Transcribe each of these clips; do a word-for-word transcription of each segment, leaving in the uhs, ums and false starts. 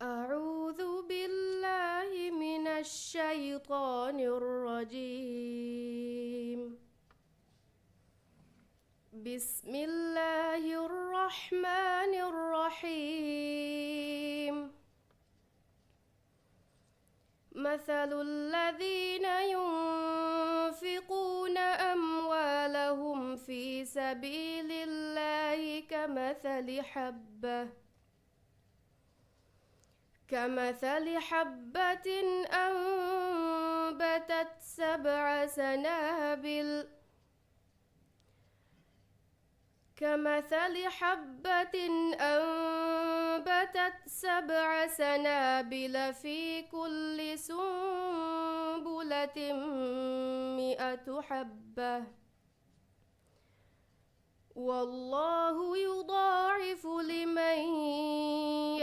أعوذ بالله من الشيطان الرجيم. بسم الله الرحمن الرحيم. مثل الذين ينفقون أموالهم في سبيل الله كمثل حبة كمثل حبة أنبتت سبع سنابل كمثل حبة أنبتت سبع سنابل في كل سنبلة مئة حبة والله يضاعف لمن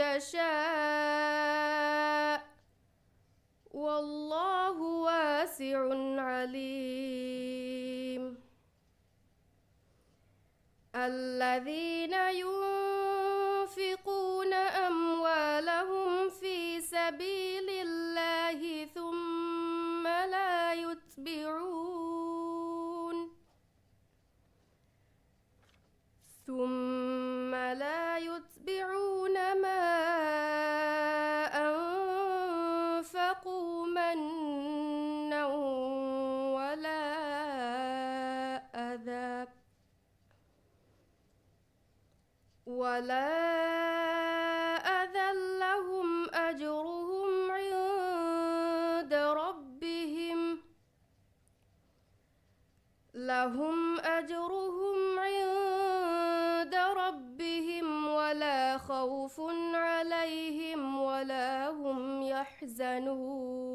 يشاء والله واسع عليم. الذين ينفقون أموالهم في سبيل الله ثم لا يتبعون ثم لا يتبعون ما أنفقوا منا ولا أذى ولا أذى لهم أجرهم عند ربهم لهم أجرهم عند ربهم ولا خوف عليهم ولا هم يحزنون.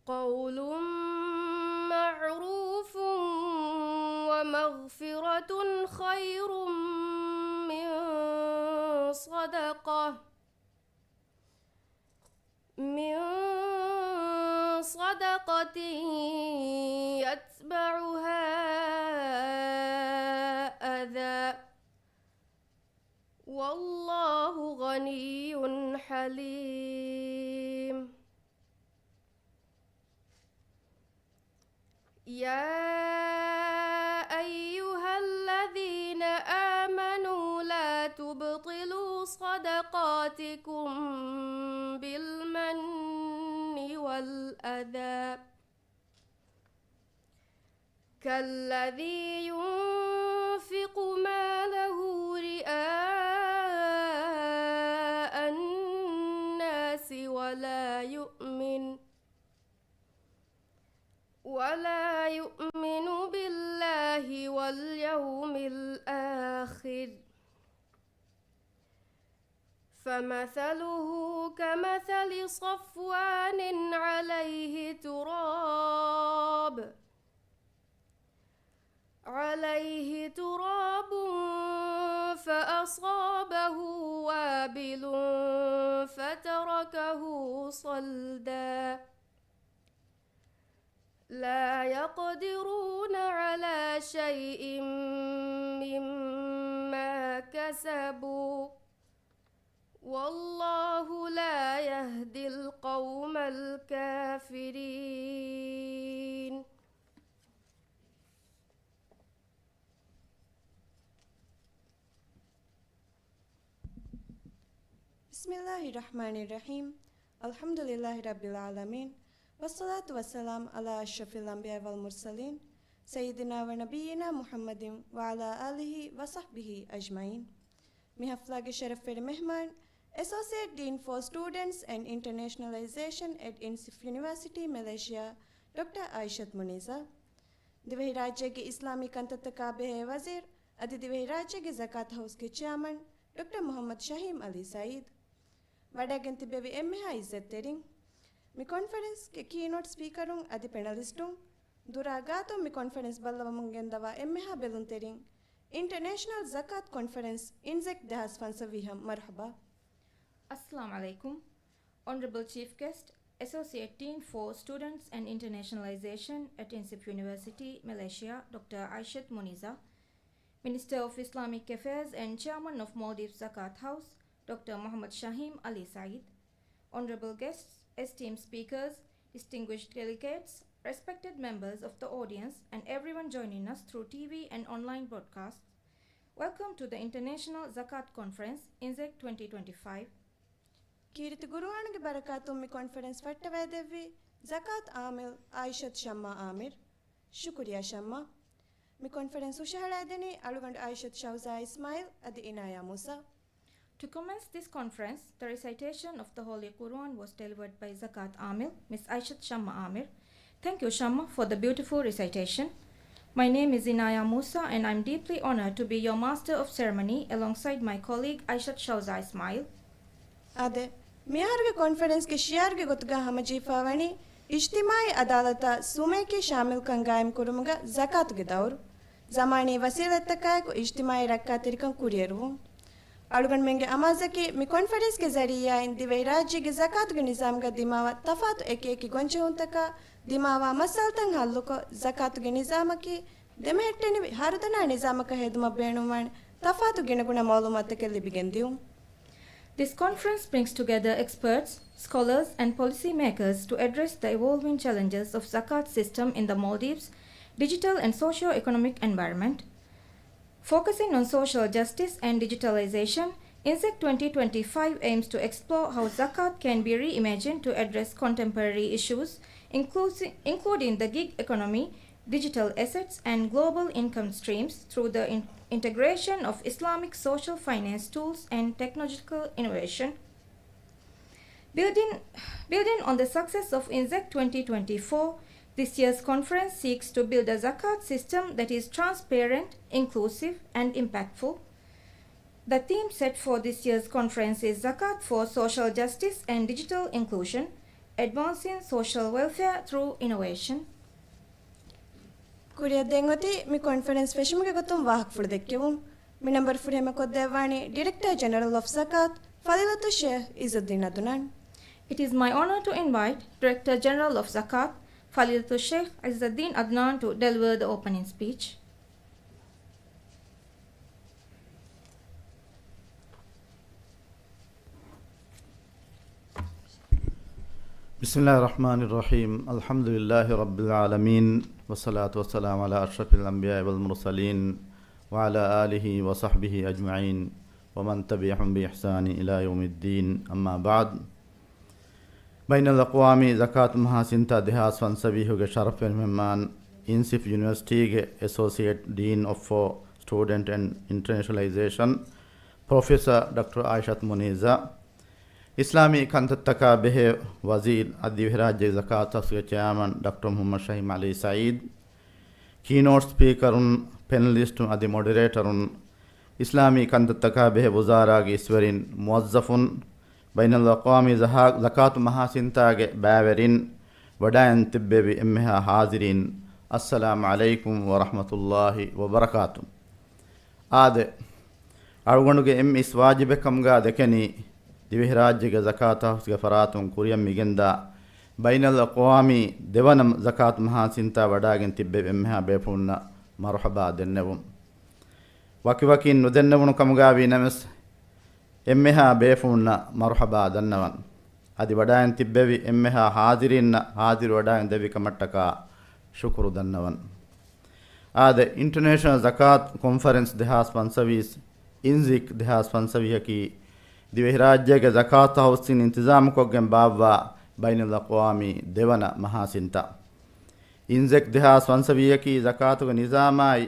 قول معروف ومغفرة خير من صدقة من صدقة يتبعها أذى والله غني حليم. يا أيها الذين آمنوا لا تبطلوا صدقاتكم بالمن والأذى كالذي ينفق ماله رئاء الناس ولا يؤمن ولا يؤمن بالله واليوم الآخر فمثله كمثل صفوان عليه تراب عليه تراب فأصابه وابل فتركه صلدا لا يقدرون على شيء مما كسبوا والله لا يهدي القوم الكافرين. بسم الله الرحمن الرحيم. الحمد لله رب العالمين. والصلاة والسلام على أشرف الأنبياء والمرسلين سيدنا ونبينا محمد وعلى آله وصحبه أجمعين. މި ހަފްލާގެ ޝަރަފްވެރި މެހްމާން، Associate Dean for Students and Internationalization at INSEAD University Malaysia، ޑޮކްޓަރ އާއިޝަތު މުނީޒާ. ދިވެހިރާއްޖޭގެ އިސްލާމީ ކަންތައްތަކާ ބެހޭ ވަޒީރު، އަދި ދިވެހިރާއްޖޭގެ ޒަކާތު ހައުސްގެ ޗެއާމަން، ޑޮކްޓަރ މުޙައްމަދު ޝަހީމް ޢަލީ ސަޢީދު. ވަޑައިގެން ތިއްބެވި އެންމެހާ އިއްޒަތްތެރިން. މި ކޮންފަރެންސްގެ ކީނޯޓް ސްޕީކަރުން އަދި ޕެނަލިސްޓުން ދުރާ ގާތުން މި ކޮންފަރެންސް ބައްލަވަމުން ގެންދަވާ އެންމެހާ ބެލުންތެރިން، އިންޓަރނޭޝަނަލް ޒަކާތު ކޮންފަރެންސް، އިންޒެކް ދެހާސް ފަންސަވީހަށް މަރުޙަބާ. އައްސަލާމް ޢަލައިކުމް. Honorable Chief Guest, Associate Dean for Students and Internationalization at INSEAD University, Malaysia, ޑޮކްޓަރ އާއިޝަތު މުނީޒާ. Minister of Islamic Affairs and Chairman of Maldives Zakat House, Doctor Muhammad Shahim Ali Saeed, honorable guests, esteemed speakers, distinguished delegates, respected members of the audience, and everyone joining us through T V and online broadcasts. Welcome to the International Zakat Conference, INZEC twenty twenty-five. ކީރިތި ޤުރުއާނުގެ ބަރަކާތުން މި ކޮންފަރެންސް ފައްޓަވައިދެއްވީ ޒަކާތު އާމިލް އާއިޝަތު ޝައްމާ އާމިރު. ޝުކުރިއްޔާ ޝައްމާ. މި ކޮންފަރެންސް ހުށަހަޅައިދެނީ އަޅުގަނޑު އާއިޝަތު ޝައުޒާ އިސްމާއިލް އަދި އިނާޔާ މޫސާ. To commence this conference, the recitation of the Holy Quran was delivered by Zakat Amil, Miss Aishat Shamma Amir. Thank you, Shamma, for the beautiful recitation. My name is Inaya Musa, and I'm deeply honored to be your master of ceremony alongside my colleague Aishat Shauza Ismail. އާދެ، މިއަހަރުގެ ކޮންފަރެންސްގެ ޝިއާރުގެ ގޮތުގަ ހަމަޖެހިފައިވަނީ، އިޖްތިމާޢީ ޢަދާލަތާ ސުމޭކީ ޝާމިލްކަން ގާއިމްކުރުމުގަ ޒަކާތުގެ ދައުރު. ޒަމާނީ ވަސީލަތްތަކާއެކު އިޖްތިމާޢީ ރައްކާތެރިކަން ކުރިއެރުވުން. އަޅުގަނޑުމެންގެ އަމާޒަކީ، މި ކޮންފަރެންސްގެ ޒަރީޢާއިން ދިވެހިރާއްޖޭގެ ޒަކާތުގެ ނިޒާމުގަ ދިމާވާ ތަފާތު އެކިއެކި ގޮންޖެހުންތަކާ ދިމާވާ މައްސަލަތައް ހައްލުކޮށް، ޒަކާތުގެ ނިޒާމަކީ ދެމެހެއްޓެނިވި ހަރުދަނާ ނިޒާމަކަށް ހެދުމަށް ބޭނުންވާނެ ތަފާތު ގިނަގުނަ މަޢުލޫމާތުތަކެއް ލިބިގެން ދިއުން. This conference brings together experts, scholars, and policymakers to address the evolving challenges of Zakat system in the Maldives' digital and socio-economic environment. Focusing on social justice and digitalization, INZEC twenty twenty-five aims to explore how Zakat can be reimagined to address contemporary issues, inclusi-, including the gig economy, digital assets, and global income streams through the in-, integration of Islamic social finance tools and technological innovation. Building, building on the success of INZEC twenty twenty-four, this year's conference seeks to build a Zakat system that is transparent, inclusive, and impactful. The theme set for this year's conference is Zakat for Social Justice and Digital Inclusion, Advancing Social Welfare Through Innovation. ކުރިއަށްދޭން އޮތީ މި ކޮންފަރެންސް ފެށުމުގެ ގޮތުން ވާހަކަފުޅު ދެއްކެވުން. މި ނަންބަރު ފުރިހަމަ ކޮށްދެއްވާނީ ޑިރެކްޓަރ ޖެނެރަލް އޮފް ޒަކާތު، ފަޟީލަތު ޝޭޚް އިއްޒުއްދީން އަދުނާން. It is my honor to invite Director General of Zakat, Fadilatul Sheikh Izzuddin Adnan, to deliver the opening speech. بسم الله الرحمن الرحيم. الحمد لله رب العالمين، والصلاة والسلام على أشرف الأنبياء والمرسلين، وعلى آله وصحبه أجمعين، ومن تبعهم بإحسان إلى يوم الدين، أما بعد. ބައިނަލްއަޤްވާމީ ޒަކާތު މަހާސިންތާ ދެހާސް ފަންސަވީހުގެ ޝަރަފުވެރި މެހްމާން، އިންސިފް ޔުނިވަރސިޓީގެ އެސޯސިއޭޓް ޑީން އޮފް ފޯ ސްޓޫޑެންޓް އެންޑް އިންޓަރނޭޝަނަލައިޒޭޝަން، ޕްރޮފެސަރ ޑޮކްޓަރ އާއިޝަތު މުނީޒާ، އިސްލާމީ ކަންތައްތަކާ ބެހޭ ވަޒީރު އަދި ދިވެހިރާއްޖޭގެ ޒަކާތު ހައުސްގެ ޗެއާމަން ޑޮކްޓަރ މުޙައްމަދު ޝަހީމް ޢަލީ ސަޢީދު، ކީނޯޓް ސްޕީކަރުން، ޕެނަލިސްޓުން އަދި މޮޑެރޭޓަރުން، އިސްލާމީ ކަންތައްތަކާ ބެހޭ ވުޒާރާގެ އިސްވެރިން، މުވައްޒަފުން، ބައިނަލްއަޤްވާމީ ޒަހާ-، ޒަކާތު މަހާސިންތާގެ ބައިވެރިން، ވަޑައިން ތިއްބެވި އެންމެހާ ޙާޟިރީން، އައްސަލާމު ޢަލައިކުމް ވަރަޙްމަތުﷲި ވަބަރަކާތު. އާދެ، އަޅުގަނޑުގެ އެންމެ އިސް ވާޖިބެއް ކަމުގަ ދެކެނީ، ދިވެހިރާއްޖޭގެ ޒަކާތު ހައުސްގެ ފަރާތުން ކުރިއަށް މިގެންދާ ބައިނަލްއަޤްވާމީ ދެވަނަ ޒަކާތު މަހާސިންތާ ވަޑައިގެން ތިއްބެވި އެންމެހާ ބޭފުޅުންނަށް މަރުޙަބާ ދެންނެވުން. ވަކިވަކިން ނުދެންނެވުނު ކަމުގަ ވީ ނަމަވެސް، އެންމެހާ ބޭފުޅުންނަށް މަރުޙަބާ ދަންނަވަން. އަދި ވަޑައިން ތިއްބެވި އެންމެހާ ޙާޟިރީންނަށް ޙާޟިރު ވަޑައިން ދެއްވި ކަމަށްޓަކާ ޝުކުރު ދަންނަވަން. އާދެ، އިންޓަރނޭޝަނަލް ޒަކާތު ކޮންފަރެންސް ދެހާސް ފަންސަވީސް، އިންޒިކް ދެހާސް ފަންސަވީހަކީ، ދިވެހިރާއްޖޭގެ ޒަކާތު ހައުސްއިން އިންތިޒާމުކޮށްގެން ބާއްވާ ބައިނަލްއަޤްވާމީ ދެވަނަ މަހާސިންތާ. އިންޒެކް ދެހާސް ފަންސަވީހަކީ ޒަކާތުގެ ނިޒާމާއި،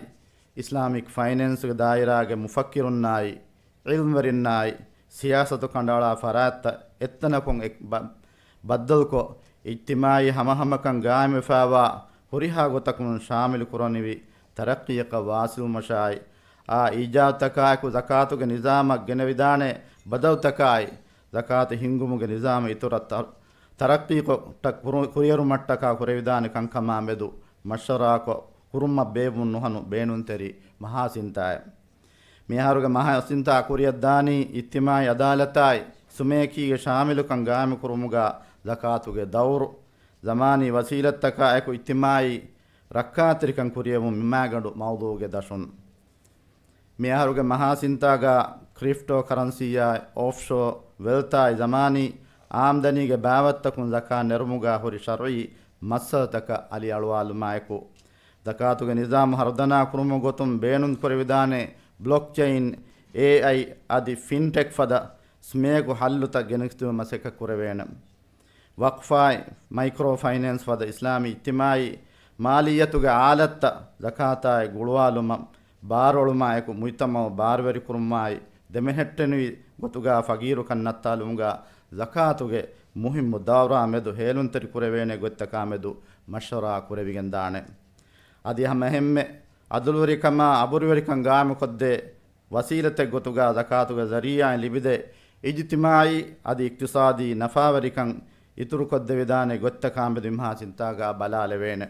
އިސްލާމިކް ފައިނޭންސްގެ ދާއިރާގެ މުފައްކިރުންނާއި، ޢިލްމުވެރިންނާއި، ސިޔާސަތު ކަނޑައަޅާ ފަރާތްތައް އެއްތަނަކުން އެ-، ބަ-، ބައްދަލުކޮށް، އިޖްތިމާޢީ ހަމަހަމަކަން ގާއިމްވެފައިވާ ހުރިހާ ގޮތަކުން ޝާމިލު ކުރަނިވި ތަރައްޤީއަކަށް ވާސިލުވުމަށާއި، އާ އީޖާދުތަކާއެކު ޒަކާތުގެ ނިޒާމަށް ގެނެވިދާނެ ބަދަލުތަކާއި، ޒަކާތު ހިންގުމުގެ ނިޒާމަށް އިތުރަށް ތަ-، ތަރައްޤީކޮށް ކުރު-، ކުރިއެރުމަށްޓަކާ ކުރެވިދާނެ ކަންކަމާ މެދު މަޝްވަރާކޮށް ކުރުމަށް ބޭއްވުން ނުހަނު ބޭނުންތެރި މަހާސިންތާއެއް. މިއަހަރުގެ މަހާސިންތާ ކުރިއަށްދާނީ އިޖްތިމާޢީ ޢަދާލަތާއި، ސުމޭކީގެ ޝާމިލުކަން ގާއިމުކުރުމުގަ ޒަކާތުގެ ދައުރު، ޒަމާނީ ވަސީލަތްތަކާއެކު އިޖްތިމާޢީ ރައްކާތެރިކަން ކުރިއެރުމުން މިމާގަނޑު މައުޟޫޢުގެ ދަށުން. މިއަހަރުގެ މަހާސިންތާގަ ކްރިޕްޓޯ ކަރަންސީއާއި އޮފްޝޯ ވެލްތާއި ޒަމާނީ އާމްދަނީގެ ބާވަތްތަކުން ޒަކާތް ނެރުމުގަ ހުރި ޝަރުޢީ މައްސަލަތަކަށް އަލިއަޅުވާލުމާއެކު، ޒަކާތުގެ ނިޒާމު ހަރުދަނާ ކުރުމުގެ ގޮތުން ބޭނުންކުރެވިދާނެ ބްލޮކްޗެއިން، އޭއައި އަދި ފިންޓެކް ފަދަ ސްމޭގު ހައްލުތައް ގެނެސްދިއުމަށް މަސައްކަތް ކުރެވޭނެ. ވަޤްފާއި، މައިކްރޯ ފައިނޭންސް ފަދަ އިސްލާމީ އިޖްތިމާޢީ މާލިއްޔަތުގެ އާލަތްތައް ޒަކާތާއި ގުޅުވާލުމަށް ބާރުއެޅުމާއެކު، މުޖްތަމަޢު ބާރުވެރިކުރުމާއި ދެމެހެއްޓެނިވި ގޮތުގަ ފަގީރުކަން ނައްތާލުމުގަ ޒަކާތުގެ މުހިއްމު ދައުރާ މެދު ހޭލުންތެރި ކުރެވޭނެ ގޮތްތަކާ މެދު މަޝްވަރާ ކުރެވިގެންދާނެ. އަދި ހަމަ އެހެންމެ އަދުލުވެރިކަމާ އަބުރުވެރިކަން ގާއިމުކޮށްދޭ ވަސީލަތެއް ގޮތުގަ ޒަކާތުގެ ޒަރީޢާއިން ލިބިދޭ އިޖްތިމާޢީ އަދި އިޤްތިޞާދީ ނަފާވެރިކަން އިތުރުކޮށްދެވިދާނެ ގޮތްތަކާމެދު މި މަހާސިންތާގަ ބަލާލެވޭނެ.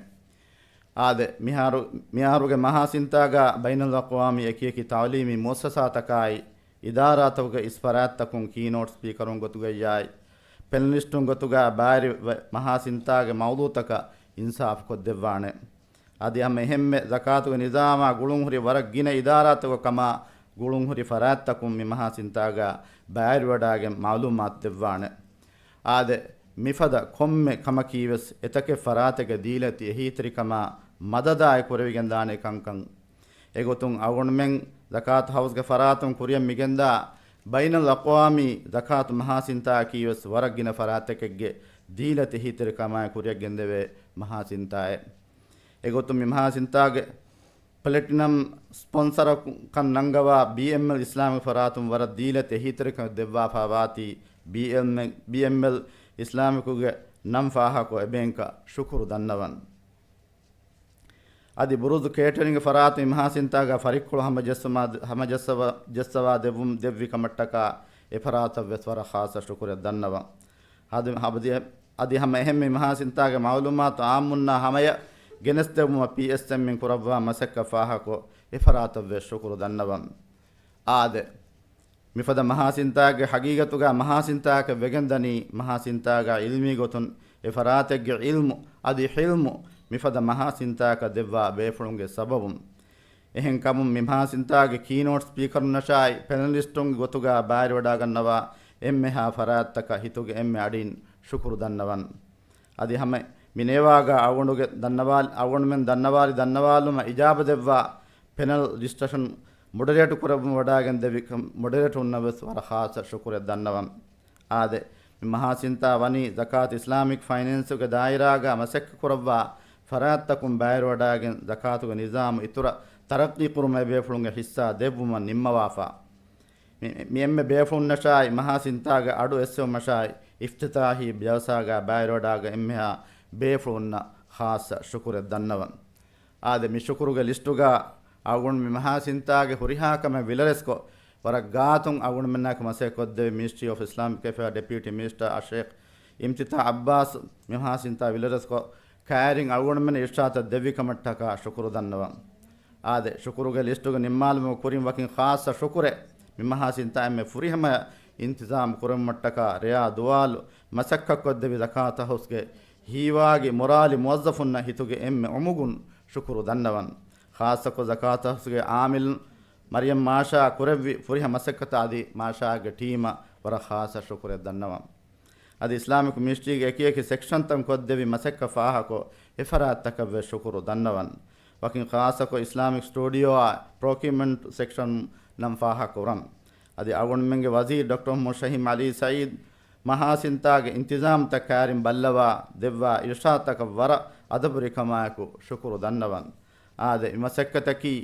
އާދެ، މިހާރު، މިހާރުގެ މަހާސިންތާގަ ބައިނަލްއަޤްވާމީ އެކިއެކި ތަޢުލީމީ މުއައްސަސާތަކާއި އިދާރާތަކުގެ އިސް ފަރާތްތަކުން ކީނޯޓް ސްޕީކަރުން ގޮތުގައްޔާއި ޕެނަލިސްޓުން ގޮތުގަ ބައިވެރިވެ މަހާސިންތާގެ މައުޟޫޢުތަކަށް އިންސާފުކޮށްދެއްވާނެ. އަދި ހަމަ އެހެންމެ ޒަކާތުގެ ނިޒާމާ ގުޅުންހުރި ވަރަށް ގިނަ އިދާރާތަކުގެ ކަމާ ގުޅުންހުރި ފަރާތްތަކުން މި މަހާސިންތާގަ ބައިވެރިވަޑާގެން މަޢުލޫމާތު ދެއްވާނެ. އާދެ، މިފަދަ ކޮންމެ ކަމަކީވެސް އެތަކެއް ފަރާތެއްގެ ދީލަތި އެހީތެރިކަމާ މަދަދާއި ކުރެވިގެންދާނެ ކަންކަން. އެގޮތުން އަޅުގަނޑުމެން ޒަކާތު ހައުސްގެ ފަރާތުން ކުރިއަށް މިގެންދާ ބައިނަލްއަޤްވާމީ ޒަކާތު މަހާސިންތާއަކީވެސް ވަރަށް ގިނަ ފަރާތްތަކެއްގެ ދީލަތި އެހީތެރިކަމާއި ކުރިއަށް ގެންދެވޭ މަހާސިންތާއެއް. އެގޮތުން މި މަހާސިންތާގެ ޕްލެޓިނަމް ސްޕޮންސަރކަން ނަންގަވާ ބީއެމްއެލް އިސްލާމިކް ފަރާތުން ވަރަށް ދީލަތި އެހީތެރިކަމެއް ދެއްވާފާވާތީ، ބީއެމްއެލް، ބީއެމްއެލް އިސްލާމިކުގެ ނަން ފާހަގަކޮށް އެބޭންކަށް ޝުކުރު ދަންނަވަން. އަދި ބުރުޒު ކޭޓަރިންގ ފަރާތުން މި މަހާސިންތާގަ ފަރިއްކޮޅު ހަމަޖެއްސުމާ، ހަމަޖައްސަވަ، ޖައްސަވާ ދެއްވުމް ދެއްވި ކަމަށްޓަކާ އެ ފަރާތަށްވެސް ވަރަށް ޚާއްޞަ ޝުކުރެއް ދަންނަވަން. އަދި، އަދި، އަދި ހަމަ އެހެން މި މަހާސިންތާގެ މަޢުލޫމާތު އާއްމުންނާ ހަމަޔަށް ގެނެސްދެއްވުމަށް ޕީއެސްއެމްއިން ކުރައްވާ މަސައްކަތް ފާހަގަކޮށް އެ ފަރާތަށްވެސް ޝުކުރު ދަންނަވަން. އާދެ، މިފަދަ މަހާސިންތާގެ ހަގީގަތުގަ މަހާސިންތާއަކަށް ވެގެންދަނީ، މަހާސިންތާގަ ޢިލްމީ ގޮތުން އެ ފަރާތެއްގެ ޢިލްމު އަދި ޙިލްމު މިފަދަ މަހާސިންތާއަކަށް ދެއްވާ ބޭފުޅުންގެ ސަބަބުން. އެހެންކަމުން މި މަހާސިންތާގެ ކީނޯޓް ސްޕީކަރުންނަށާއި ޕެނަލިސްޓުންގެ ގޮތުގަ ބައިވެރިވަޑާގަންނަވާ އެންމެހާ ފަރާތްތަކަށް ހިތުގެ އެންމެ އަޑިން ޝުކުރު ދަންނަވަން. އަދި ހަމަ މި ނޭވާގަ އަޅުގަނޑުގެ ދަންނަވާ، އަޅުގަނޑުމެން ދަންނަވާލި ދަންނަވާލުމަށް އިޖާބަ ދެއްވާ ޕެނަލް ޑިސްކަޝަން މޮޑަރޭޓު ކުރައްވަން ވަޑާގެން ދެއްވި ކަމަށް މޮޑަރޭޓަރުންނަށް ވެސް ވަރަށް ޚާއްޞަ ޝުކުރެއް ދަންނަވަން. އާދެ، މި މަހާސިންތާ ވަނީ ޒަކާތު އިސްލާމިކް ފައިނޭންސުގެ ދާއިރާގަ މަސައްކަތް ކުރައްވާ ފަރާތްތަކުން ބައިވެރިވަޑާގެން ޒަކާތުގެ ނިޒާމު އިތުރަށް ތަރައްޤީ ކުރުމަށް އެބޭފުޅުންގެ ހިއްސާ ދެއްވުމަށް ނިންމަވާފަ. މި، މި އެންމެ ބޭފުޅުންނަށާއި މަހާސިންތާގެ އަޑު އެއްސެވުމަށާއި އިފްތިތާޙީ ޖަލްސާގަ ބައިވެރިވަޑާގަތް އެންމެހާ ބޭފުޅުންނަށް ޚާއްޞަ ޝުކުރެއް ދަންނަވަން. އާދެ، މި ޝުކުރުގެ ލިސްޓުގަ އަޅުގަނޑު މި މަހާސިންތާގެ ހުރިހާ ކަމެއް ވިލަރެސްކޮށް، ވަރަށް ގާތުން އަޅުގަނޑުމެންނާއެކު މަސައްކަތް ކޮށްދެވި މިނިސްޓްރީ އޮފް އިސްލާމިކް އެފެއާ ޑެޕިއުޓީ މިނިސްޓަރ އަށޭޚް އިމްތިތާ އައްބާސް މި މަހާސިންތާ ވިލަރެސްކޮށް، ކައިރިން އަޅުގަނޑުމެން އިރްޝާދަށް ދެއްވި ކަމަށްޓަކާ ޝުކުރު ދަންނަވަން. އާދެ، ޝުކުރުގެ ލިސްޓުގެ ނިންމާލުމުގެ ކުރިން ވަކިން ޚާއްޞަ ޝުކުރެއް މި މަހާސިންތާ އެންމެ ފުރިހަމަޔަށް އިންތިޒާމް ކުރެއްވުމަށްޓަކާ ރެޔާ ދުވާލު މަސައްކަތްކޮށްދެއްވި ޒަކާތު ހައުސްގެ ހީވާގި މުރާލި މުވައްޒަފުންނަށް ހިތުގެ އެންމެ އުމުގުން ޝުކުރު ދަންނަވަން. ޚާއްޞަކޮށް ޒަކާތު ހައުސްގެ އާމިލުން މަރިޔަމް މާޝާ ކުރެއްވި ފުރިހަމަ މަސައްކަތަށް އަދި މާޝާގެ ޓީމަށް ވަރަށް ޚާއްޞަ ޝުކުރެއް ދަންނަވަން. އަދި އިސްލާމިކް މިނިސްޓްރީގެ އެކި އެކި ސެކްޝަންތައް ކޮށްދެއްވި މަސައްކަތް ފާހަގަކޮށް އެ ފަރާތްތަކަށްވެސް ޝުކުރު ދަންނަވަން. ވަކިން ޚާއްޞަކޮށް އިސްލާމިކް ސްޓޫޑިއޯއާ ޕްރޮކިއުމަންޓް ސެކްޝަން ނަން ފާހަގަކުރަން. އަދި އަޅުގަނޑުމެންގެ ވަޒީރު ޑޮކްޓަރ މުހައްމަދު ޝަހީމް ޢަލީ ސައީދު މަހާސިންތާގެ އިންތިޒާމްތައް ކައިރިން ބައްލަވާ ދެއްވާ އިރުޝާދުތަކަށް ވަރަށް އަދަބުވެރިކަމާއެކު ޝުކުރު ދަންނަވަން. އާދެ، މި މަސައްކަތަކީ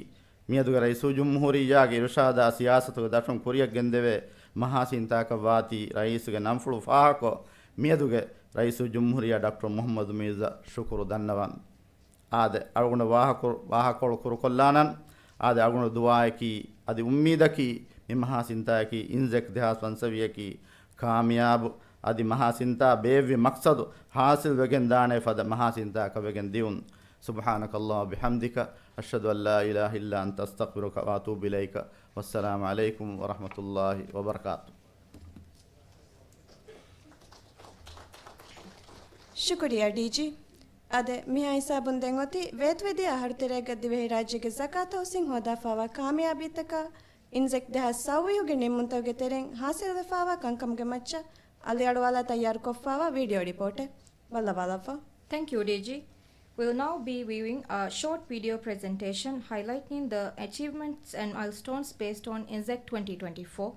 މިއަދުގެ ރައީސުލްޖުމްހޫރިއްޔާގެ އިރުޝާދާ ސިޔާސަތުގެ ދަށުން ކުރިއަށް ގެންދެވޭ މަހާސިންތާކަށްވާތީ ރައީސުގެ ނަންފުޅު ފާހަގަކޮށް، މިއަދުގެ ރައީސުލްޖުމްހޫރިއްޔާ ޑޮކްޓަރ މުހައްމަދު މީރްޒާ ޝުކުރު ދަންނަވަން. އާދެ، އަޅުގަނޑު ވާހަކަ، ވާހަކަކޮޅު ކުރުކޮށްލާނަން. އާދެ، އަޅުގަނޑު ދުޢާއަކީ، އަދި އުއްމީދަކީ، މި މަހާސިންތާއަކީ އިންޒެކް ދެހާސް ފަންސަވީހަކީ ކާމިޔާބު، އަދި މަހާސިންތާ ބޭއްވި މަޤްޞަދު ޙާޞިލް ވެގެން ދާނެ ފަދަ މަހާސިންތާކަށް ވެގެން ދިއުން. سبحانك اللهم وبحمدك، أشهد أن لا إله إلا أنت، أستغفرك وأتوب إليك. والسلام عليكم ورحمة الله وبركاته. ޝުކުރިއްޔާ ޑީޖީ. އާދެ، މިހާ ހިސާބުން ދެން އޮތީ ވޭތުވެދިޔަ އަހަރު ތެރޭގަ ދިވެހިރާއްޖޭގެ ޒަކާތު ހައުސިން ހޯދާފާވާ ކާމިޔާބީތަކާ، އިންޒެކް ދެހާސް ސައުވީހުގެ ނިންމުންތަކުގެ ތެރެއިން ހާސިލްވެފާވާ ކަންކަމުގެ މައްޗަށް އަލިއަޅުވާލާ ތައްޔާރުކޮށްފާވާ ވީޑިއޯ ރިޕޯޓެއް. ބައްލަވާލައްވާ. Thank you, ޑީޖީ. We'll now be viewing a short video presentation highlighting the achievements and milestones based on INZEC twenty twenty-four.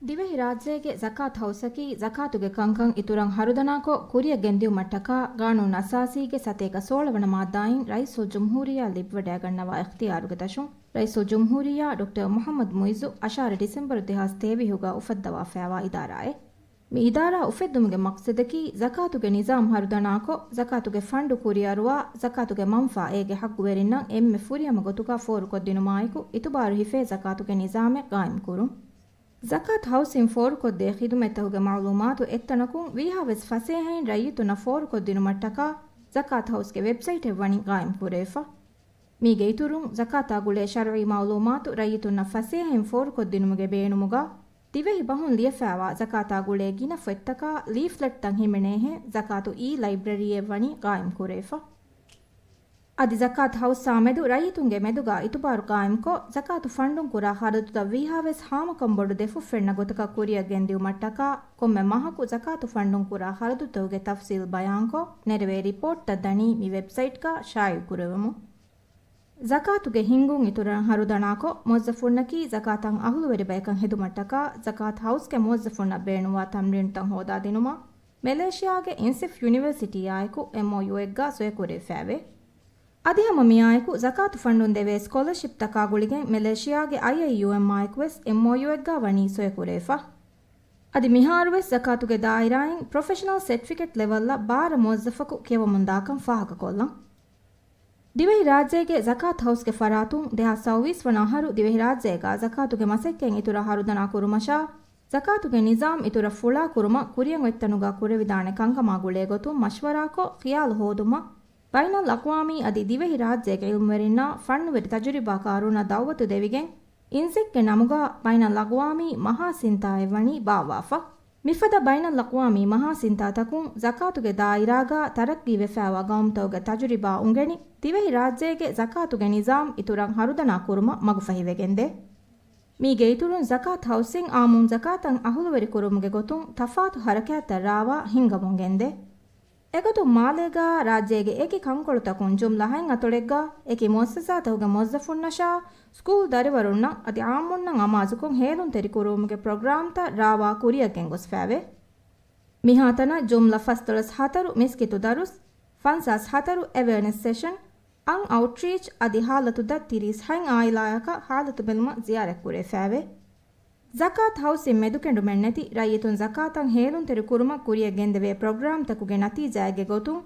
ދިވެހިރާއްޖޭގެ ޒަކާތު ހައުސަކީ ޒަކާތުގެ ކަންކަން އިތުރަށް ހަރުދަނާކޮށް، ކުރިއަށް ގެންދިއުމަށްޓަކާ ގާނޫނު އަސާސީގެ ސަތޭކަ ސޯޅަ ވަނަ މާއްދާއިން ރައީސުލްޖުމްހޫރިއްޔާ ލިބިވަޑައިގަންނަވާ އިޚްތިޔާރުގެ ދަށުން، ރައީސުލްޖުމްހޫރިއްޔާ ޑޮކްޓަރ މުޙައްމަދު މުޢިއްޒު އަށާރަ ޑިސެމްބަރު ދެހާސް ތޭވީހުގަ އުފައްދަވާފައިވާ އިދާރާއެއް. މި އިދާރާ އުފެއްދުމުގެ މަޤްޞަދަކީ، ޒަކާތުގެ ނިޒާމް ހަރުދަނާކޮށް، ޒަކާތުގެ ފަންޑު ކުރިއަރުވާ، ޒަކާތުގެ މަންފާ އޭގެ ޙައްޤުވެރިންނަށް އެންމެ ފުރިހަމަ ގޮތުގަ ފޯރުކޮށްދިނުމާއެކު، އިތުބާރު ހިފޭ ޒަކާތުގެ ނިޒާމެއް ޤާއިމްކުރުން. ޒަކާތު ހައުސިން ފޯރުކޮށްދޭ ޚިދުމަތްތަކުގެ މަޢުލޫމާތު އެއްތަނަކުން ވީހާވެސް ފަސޭހައިން ރައްޔިތުންނަށް ފޯރުކޮށްދިނުމަށްޓަކާ، ޒަކާތު ހައުސްގެ ވެބްސައިޓެއް ވަނީ ޤާއިމްކުރެވިފަ. މީގެ އިތުރުން، ޒަކާތާ ގުޅޭ ޝަރުޢީ މަޢުލޫމާތު ރައްޔިތުންނަށް ފަސޭހައިން ފޯރުކޮށްދިނުމުގެ ބޭނުމުގަ، ދިވެހި ބަހުން ލިޔެފައިވާ ޒަކާތާ ގުޅޭ ގިނަ ފޮތްތަކާ ލީފްލެޓްތައް ހިމެނޭހެން ޒަކާތު އީ ލައިބްރަރީއެއް ވަނީ ޤާއިމްކުރެވިފަ. އަދި ޒަކާތު ހައުސްއާމެދު ރައްޔިތުންގެ މެދުގަ އިތުބާރު ޤާއިމްކޮށް، ޒަކާތު ފަންޑުން ކުރާ ޚަރަދުތައް ވީހާވެސް ހާމަކަން ބޮޑު ދެފުށް ފެންނަ ގޮތަކަށް ކުރިއަށް ގެންދިއުމަށްޓަކާ، ކޮންމެ މަހަކު ޒަކާތު ފަންޑުން ކުރާ ޚަރަދުތަކުގެ ތަފްޞީލް ބަޔާންކޮށް، ނެރެވޭ ރިޕޯޓްތައް ދަނީ މި ވެބްސައިޓްގަ ޝާއިޢުކުރެވެމުން. ޒަކާތުގެ ހިންގުން އިތުރަށް ހަރުދަނާކޮށް، މުވައްޒަފުންނަކީ ޒަކާތަށް އަހުލުވެރި ބަޔަކަށް ހެދުމަށްޓަކާ، ޒަކާތު ހައުސްގެ މުވައްޒަފުންނަށް ބޭނުންވާ ތަމްރީނުތައް ހޯދާދިނުމަށް، މެލޭޝިޔާގެ އިންސިފް ޔުނިވަރސިޓީއާއެކު އެމްއޯޔޫއެއްގަ ސޮއިކުރެވިފައެވެ. އަދި ހަމަ މިއާއެކު ޒަކާތު ފަންޑުން ދެވޭ ސްކޮލަޝިޕްތަކާ ގުޅިގެން މެލޭޝިޔާގެ އައިއައިޔޫއެމްއާއެކުވެސް އެމްއޯޔޫއެއްގަ ވަނީ ސޮއިކުރެވިފަ. އަދި މިހާރުވެސް ޒަކާތުގެ ދާއިރާއިން ޕްރޮފެޝަނަލް ސެޓްފިކެޓް ލެވެލްއަށް ބާރަ މުވައްޒަފަކު ކިޔަވަމުންދާކަން ފާހަގަކޮށްލަން. ދިވެހިރާއްޖޭގެ ޒަކާތު ހައުސްގެ ފަރާތުން ދެހާސް ސައުވީސް ވަނަ އަހަރު ދިވެހިރާއްޖޭގަ ޒަކާތުގެ މަސައްކަތް އިތުރަށް ހަރުދަނާ ކުރުމަށާ، ޒަކާތުގެ ނިޒާމް އިތުރަށް ފުޅާ ކުރުމަށް ކުރިއަށް އޮތްތަނުގަ ކުރެވިދާނެ ކަންކަމާ ގުޅޭ ގޮތުން މަޝްވަރާކޮށް، ޚިޔާލު ހޯދުމަށް ބައިނަލްއަޤްވާމީ އަދި ދިވެހިރާއްޖޭގެ ޢިލްމުވެރިންނާ ފަންނުވެރި ތަޖުރިބާކާރުންނަށް ދަޢުވަތު ދެވިގެން، އިންޒެކްގެ ނަމުގަ ބައިނަލްއަޤްވާމީ މަހާ ސިންތާއެއް ވަނީ ބާއްވާފަ. މިފަދަ ބައިނަލްއަޤްވާމީ މަހާ ސިންތާތަކުން ޒަކާތުގެ ދާއިރާގަ ތަރައްޤީވެފައިވާ ޤައުމުތަކުގެ ތަޖުރިބާ އުނގެނި، ދިވެހިރާއްޖޭގެ ޒަކާތުގެ ނިޒާމް އިތުރަށް ހަރުދަނާ ކުރުމަށް މަގުފަހިވެގެންދޭ. މީގެ އިތުރުން ޒަކާތު ހައުސިން އާއްމުން ޒަކާތަށް އަހުލުވެރި ކުރުމުގެ ގޮތުން ތަފާތު ހަރަކާތްތައް ރާވާ ހިންގަމުން ގެންދޭ. އެގޮތުން މާލޭގަ ރާއްޖޭގެ އެކި ކަންކޮޅުތަކުން ޖުމްލަ ހަތް އަތޮޅެއްގަ އެކި މުއައްސަސާތަކުގެ މުވައްޒަފުންނަށާ ސްކޫލް ދަރިވަރުންނަށް އަދި އާއްމުންނަށް އަމާޒުކޮށް ހޭލުންތެރިކުރުވުމުގެ ޕްރޮގްރާމްތައް ރާވާ ކުރިއަށް ގެންގޮސްފައެވެ. މިހާތަނަށް ޖުމްލަ ފަސްދޮޅަސް ހަތަރު މިސްކިތު ދަރުސް، ފަންސާސް ހަތަރު އެވެއަނެސް ސެޝަން، އަން އައުޓްރީޗް އަދި ހާލަތު ދަށް ތިރީސް ހަތް އާއިލާއަކަށް ހާލަތު ބެލުމަށް ޒިޔާރަތްކުރެވިފައެވެ. ޒަކާތު ހައުސިން މެދުކެނޑުމެއްނެތި ރައްޔިތުން ޒަކާތަށް ހޭލުންތެރި ކުރުމަށް ކުރިއަށް ގެންދެވޭ ޕްރޮގްރާމްތަކުގެ ނަތީޖާއެއްގެ ގޮތުން،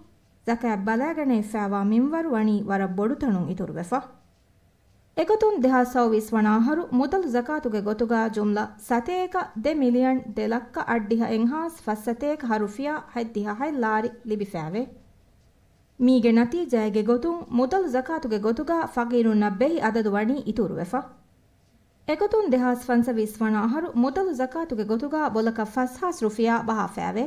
ޒަކާތް ބަލައިގަނެވިފައިވާ މިންވަރު ވަނީ ވަރަށް ބޮޑު ތަނުން އިތުރުވެފަ. އެގޮތުން ދެހާސް ސައުވީސް ވަނަ އަހަރު މުދަލު ޒަކާތުގެ ގޮތުގަ ޖުމްލަ ސަތޭކަ ދެ މިލިއަން ދެ ލައްކަ އަށްޑިހަ އެއްހާސް ފަސްސަތޭކަ ހަ ރުފިޔާ ހަތްދިހަ ހަތް ލާރި ލިބިފައެވެ. މީގެ ނަތީޖާއެއްގެ ގޮތުން މުދަލު ޒަކާތުގެ ގޮތުގަ ފަގީރުންނަށް ބެހި އަދަދު ވަނީ އިތުރުވެފަ. އެގޮތުން ދެހާސް ފަންސަވީސް ވަނަ އަހަރު މުދަލު ޒަކާތުގެ ގޮތުގަ ބޮލަކަށް ފަސްހާސް ރުފިޔާ ބަހާފައެވެ.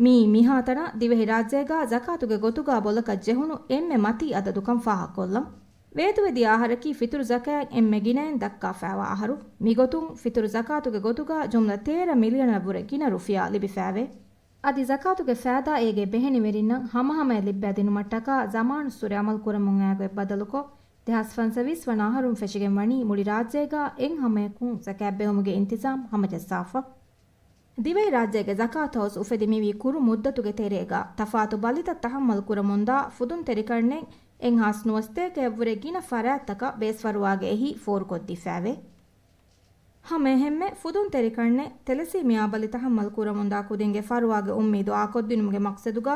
މީ މިހާތަނަށް ދިވެހިރާއްޖޭގަ ޒަކާތުގެ ގޮތުގަ ބޮލަކަށް ޖެހުނު އެންމެ މަތީ އަދަދުކަން ފާހަގަކޮށްލަން. ވޭތުވެދިޔަ އަހަރަކީ ފިތުރު ޒަކާތް އެންމެ ގިނައިން ދައްކާފައިވާ އަހަރު. މިގޮތުން ފިތުރު ޒަކާތުގެ ގޮތުގަ ޖުމްލަ ތޭރަ މިލިއަނަށްވުރެ ގިނަ ރުފިޔާ ލިބިފައެވެ. އަދި ޒަކާތުގެ ފައިދާ އޭގެ ބެހެނިވެރިންނަށް ހަމަހަމަޔަށް ލިއްބައިދިނުމަށްޓަކާ ޒަމާނުއްސުރެ އަމަލުކުރަމުން އައިގޮތް ބަދަލުކޮށް، ދެހާސް ފަންސަވީސް ވަނަ އަހަރުން ފެށިގެން ވަނީ މުޅި ރާއްޖޭގަ އެއްހަމަޔަކުން ޒަކާތް ބެހުމުގެ އިންތިޒާމް ހަމަޖައްސާފަ. ދިވެހިރާއްޖޭގެ ޒަކާތު ހައުސް އުފެދި މިވީ ކުރު މުއްދަތުގެ ތެރޭގަ ތަފާތު ބަލިތައް ތަހައްމަލް ކުރަމުންދާ ފުދުންތެރިކަންނެއް އެއްހާސް ނުވަސަތޭކައަށްވުރެ ގިނަ ފަރާތްތަކަށް ބޭސްފަރުވާގެ އެހީ ފޯރުކޮށްދީފައެވެ. ހަމައެހެންމެ ފުދުންތެރިކަންނެއް ތެލެސީމިއާ ބަލި ތަހައްމަލް ކުރަމުންދާ ކުދިންގެ ފަރުވާގެ އުއްމީދު އާކޮށްދިނުމުގެ މަޤްޞަދުގަ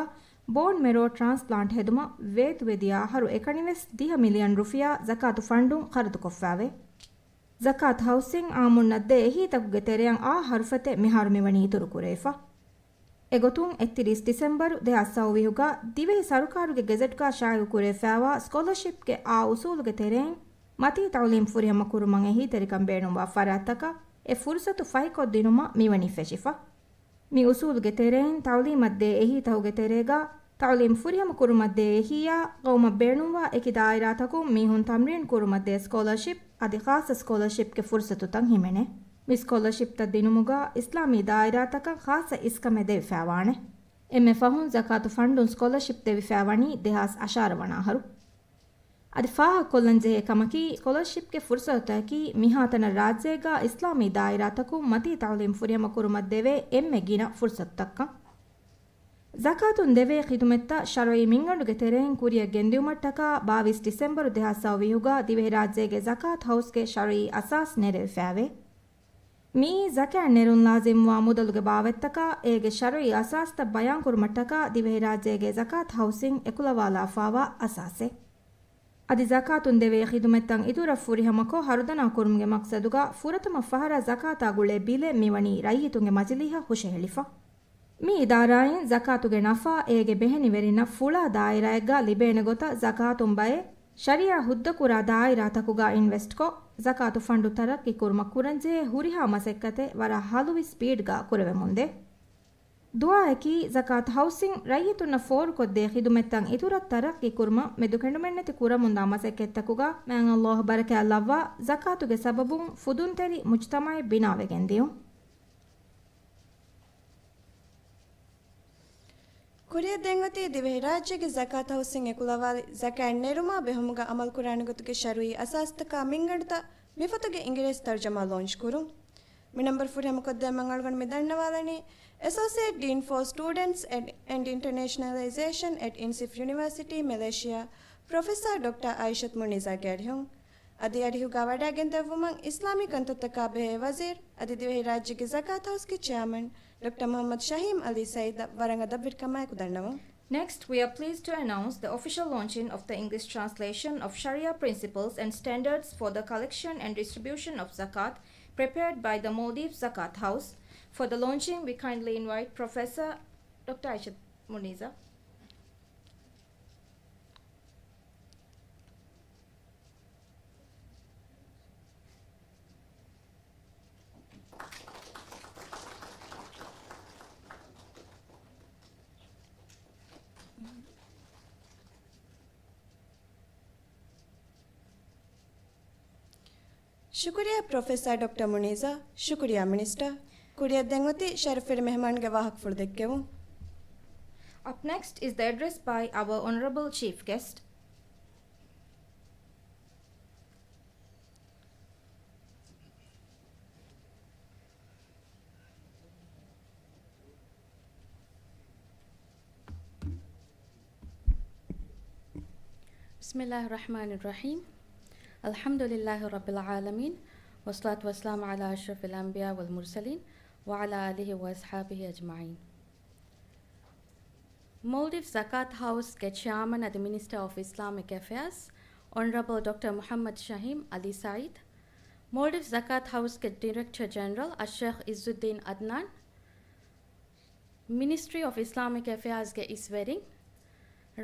ބޯން މެރޯ ޓްރާންސްޕްލާންޓް ހެދުމަށް ވޭތުވެދިޔަ އަހަރު އެކަނިވެސް ދިހަ މިލިއަން ރުފިޔާ ޒަކާތު ފަންޑުން ޚަރަދުކޮށްފައެވެ. ޒަކާތު ހައުސިން އާއްމުންނަށް ދޭ އެހީތަކުގެ ތެރެއަށް އާ ހަރުފަތެއް މިހާރު މިވަނީ އިތުރުކުރެވިފަ. އެގޮތުން އެއްތިރީސް ޑިސެމްބަރު ދެހާސް ސައުވީހުގަ ދިވެހި ސަރުކާރުގެ ގެޒެޓްގަ ޝާއިޢުކުރެވިފައިވާ ސްކޮލަޝިޕްގެ އާ އުސޫލުގެ ތެރެއިން މަތީ ތަޢުލީމް ފުރިހަމަ ކުރުމަށް އެހީތެރިކަން ބޭނުންވާ ފަރާތްތަކަށް އެ ފުރުސަތު ފަހިކޮށްދިނުމަށް މިވަނީ ފެށިފަ. މި އުސޫލުގެ ތެރެއިން ތަޢުލީމަށްދޭ އެހީތަކުގެ ތެރޭގަ ތަޢުލީމް ފުރިހަމަ ކުރުމަށްދޭ އެހީއާ، ޤައުމަށް ބޭނުންވާ އެކި ދާއިރާތަކުން މީހުން ތަމްރީން ކުރުމަށްދޭ ސްކޮލަރޝިޕް، އަދި ޚާއްޞަ ސްކޮލަޝިޕްގެ ފުރުސަތުތައް ހިމެނޭ. މި ސްކޮލަޝިޕްތައް ދިނުމުގަ އިސްލާމީ ދާއިރާތަކަށް ޚާއްޞަ އިސްކަމެއް ދެވިފައިވާނެ. އެންމެ ފަހުން ޒަކާތު ފަންޑުން ސްކޮލަޝިޕް ދެވިފައިވަނީ ދެހާސް އަށާރަ ވަނަ އަހަރު. އަދި ފާހަގަކޮށްލަންޖެހޭ ކަމަކީ، ސްކޮލަޝިޕްގެ ފުރުސަތުތަކަކީ މިހާތަނަށް ރާއްޖޭގަ އިސްލާމީ ދާއިރާތަކުން މަތީ ތަޢުލީމް ފުރިހަމަ ކުރުމަށްދެވޭ އެންމެ ގިނަ ފުރުސަތުތަކަށް. ޒަކާތުން ދެވޭ ޚިދުމަތްތައް ޝަރުޢީ މިންގަނޑުގެ ތެރެއިން ކުރިއަށް ގެންދިއުމަށްޓަކާ، ބާވީސް ޑިސެމްބަރު ދެހާސް ސައުވީހުގަ ދިވެހިރާއްޖޭގެ ޒަކާތު ހައުސްގެ ޝަރުޢީ އަސާސް ނެރެވިފައިވޭ. މިއީ ޒަކާތް ނެރުން ލާޒިމްވާ މުދަލުގެ ބާވަތްތަކާ، އޭގެ ޝަރުޢީ އަސާސްތައް ބަޔާންކުރުމަށްޓަކާ، ދިވެހިރާއްޖޭގެ ޒަކާތު ހައުސިން އެކުލަވާލާފާވާ އަސާސެއް. އަދި ޒަކާތުން ދެވޭ ޚިދުމަތްތައް އިތުރަށް ފުރިހަމަކޮށް ހަރުދަނާ ކުރުމުގެ މަޤްޞަދުގަ ފުރަތަމަ ފަހަރަށް ޒަކާތާ ގުޅޭ ބިލެއް މިވަނީ ރައްޔިތުންގެ މަޖިލީހަށް ހުށަހެޅިފަ. މި އިދާރާއިން ޒަކާތުގެ ނަފާ އޭގެ ބެހެނިވެރިންނަށް ފުޅާ ދާއިރާއެއްގަ ލިބޭނެ ގޮތަށް ޒަކާތުން ބައެއް ޝަރީޢާ ހުއްދަކުރާ ދާއިރާތަކުގަ އިންވެސްޓްކޮށް، ޒަކާތު ފަންޑު ތަރައްޤީ ކުރުމަށް ކުރަންޖެހޭ ހުރިހާ މަސައްކަތެއް ވަރަށް ހަލުވި ސްޕީޑްގަ ކުރެވެމުންދޭ. ދުޢާއަކީ، ޒަކާތު ހައުސިން ރައްޔިތުންނަށް ފޯރުކޮށްދޭ ޚިދުމަތްތައް އިތުރަށް ތަރައްޤީ ކުރުމަށް މެދުކެނޑުމެއްނެތި ކުރަމުންދާ މަސައްކަތްތަކުގަ މާތް ﷲ ބަރަކާތް ލައްވާ، ޒަކާތުގެ ސަބަބުން ފުދުންތެރި މުޖުތަމަޢެއް ބިނާވެގެން ދިޔުން. ކުރިއަށް ދެން އޮތީ ދިވެހިރާއްޖޭގެ ޒަކާތު ހައުސިން އެކުލަވާލި ޒަކާތް ނެރުމާ ބެހުމުގަ އަމަލުކުރާނެ ގޮތުގެ ޝަރުޢީ އަސާސްތަކާ މިންގަނޑުތައް މިފޮތުގެ އިނގިރޭސި ތަރުޖަމާ ލޯންޗް ކުރުން. މި ނަންބަރު ފުރިހަމަކޮށްދޭ މަންގަޅުގަނޑު މި ދަންނަވާލަނީ، އެސޯސިއޭޓް ޑީން ފޯ ސްޓޫޑެންޓްސް އެންޑް އިންޓަރނޭޝަނަލައިޒޭޝަން އެޓް އިންސިފް ޔުނިވާސިޓީ މެލޭޝިއާ، ޕްރޮފެސަރ ޑޮކްޓަރ އާއިޝަތު މުނީޒާގެ އަރިހުން. އަދި އަރިހުގަ ވަޑައިގެންދެއްވުމަށް އިސްލާމީ ކަންތައްތަކާ ބެހޭ ވަޒީރު އަދި ދިވެހިރާއްޖޭގެ ޒަކާތު ހައުސްގެ ޗެއާމަން ޑޮކްޓަރ މުޙައްމަދު ޝަހީމް ޢަލީ ސަޢީދަށް ވަރަށް އަދަބުވެރިކަމާއެކު ދަންނަވަން. Next, we are pleased to announce the official launching of the English translation of Sharia principles and standards for the collection and distribution of zakat, prepared by the Maldives Zakat House. For the launching, we kindly invite Professor Doctor Aisha Muniza. ޝުކުރިއްޔާ ޕްރޮފެސަރ ޑޮކްޓަރ މުނީޒާ. ޝުކުރިއްޔާ މިނިސްޓަރ. ކުރިއަށް ދެން އޮތީ ޝަރަފުވެރި މެހެމާންގެ ވާހަކަފުޅު ދެއްކެވުން. Up next is the address by our honorable chief guest. بسم الله الرحمن الرحيم. الحمد لله رب العالمين. والصلاة والسلام على أشرف الأنبياء والمرسلين وعلى آله وأصحابه أجمعين. މޯލްޑިވްސް ޒަކާތު ހައުސްގެ ޗެއާމަން އަދި މިނިސްޓަރ އޮފް އިސްލާމިކް އެފެއާޒް، އޮނަރަބަލް ޑޮކްޓަރ މުޙައްމަދު ޝަހީމް ޢަލީ ސަޢީދު، މޯލްޑިވްސް ޒަކާތު ހައުސްގެ ޑިރެކްޓަރ ޖެނެރަލް އައްޝޭޚް ޢިއްޒުއްދީން ޢަދްނާން، މިނިސްޓްރީ އޮފް އިސްލާމިކް އެފެއާޒްގެ އިސްވެރިން،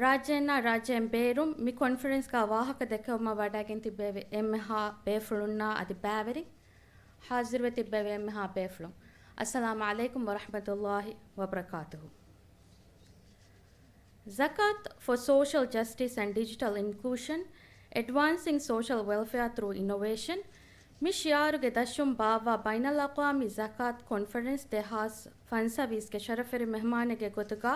ރާއްޖޭންނާ ރާއްޖޭން ބޭރުން މި ކޮންފަރެންސްގަ ވާހަކަ ދެއްކެވުމަށް ވަޑައިގެން ތިއްބެވި އެންމެހާ ބޭފުޅުންނާ އަދި ބައިވެރިން، ޙާޟިރުވެ ތިއްބެވި އެންމެހާ ބޭފުޅުން، އައްސަލާމު ޢަލައިކުމް ވަރަޙްމަތުﷲި ވަބަރަކާތުހު. Zakat for social justice and digital inclusion, advancing social welfare through innovation، މި ޝިޢާރުގެ ދަށުން ބާއްވާ ބައިނަލްއަޤްވާމީ ޒަކާތު ކޮންފަރެންސް ދެހާސް ފަންސަވީސްގެ ޝަރަފުވެރި މެހެމާނެއްގެ ގޮތުގަ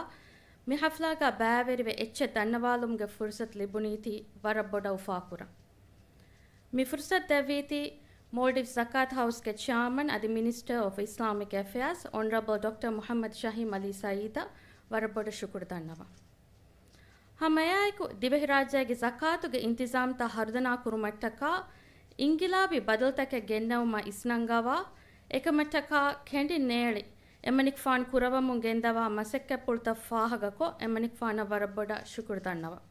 މި ޙަފްލާގަ ބައިވެރިވެ އެއްޗެއް ދަންނަވާލުމުގެ ފުރުޞަތު ލިބުނީތީ ވަރަށް ބޮޑަށް އުފާކުރަން. މި ފުރުޞަތު ދެއްވީތީ މޯލްޑިވްސް ޒަކާތު ހައުސްގެ ޗެއާމަން އަދި މިނިސްޓަރ އޮފް އިސްލާމިކް އެފެއާޒް އޮނަރަބަލް ޑޮކްޓަރ މުޙައްމަދު ޝަހީމް ޢަލީ ސަޢީދަށް ވަރަށް ބޮޑަށް ޝުކުރު ދަންނަވަން. ހަމައެއާއެކު، ދިވެހިރާއްޖޭގެ ޒަކާތުގެ އިންތިޒާމްތައް ހަރުދަނާ ކުރުމަށްޓަކާ އިންގިލާބީ ބަދަލުތަކެއް ގެންނެވުމަށް އިސްނަންގަވާ، އެކަމަށްޓަކާ ކެނޑިން ނޭޅި އެމަނިކުފާނު ކުރައްވަމުން ގެންދަވާ މަސައްކަތްޕުޅުތައް ފާހަގަކޮށް، އެމަނިކުފާނަށް ވަރަށް ބޮޑަށް ޝުކުރު ދަންނަވަން.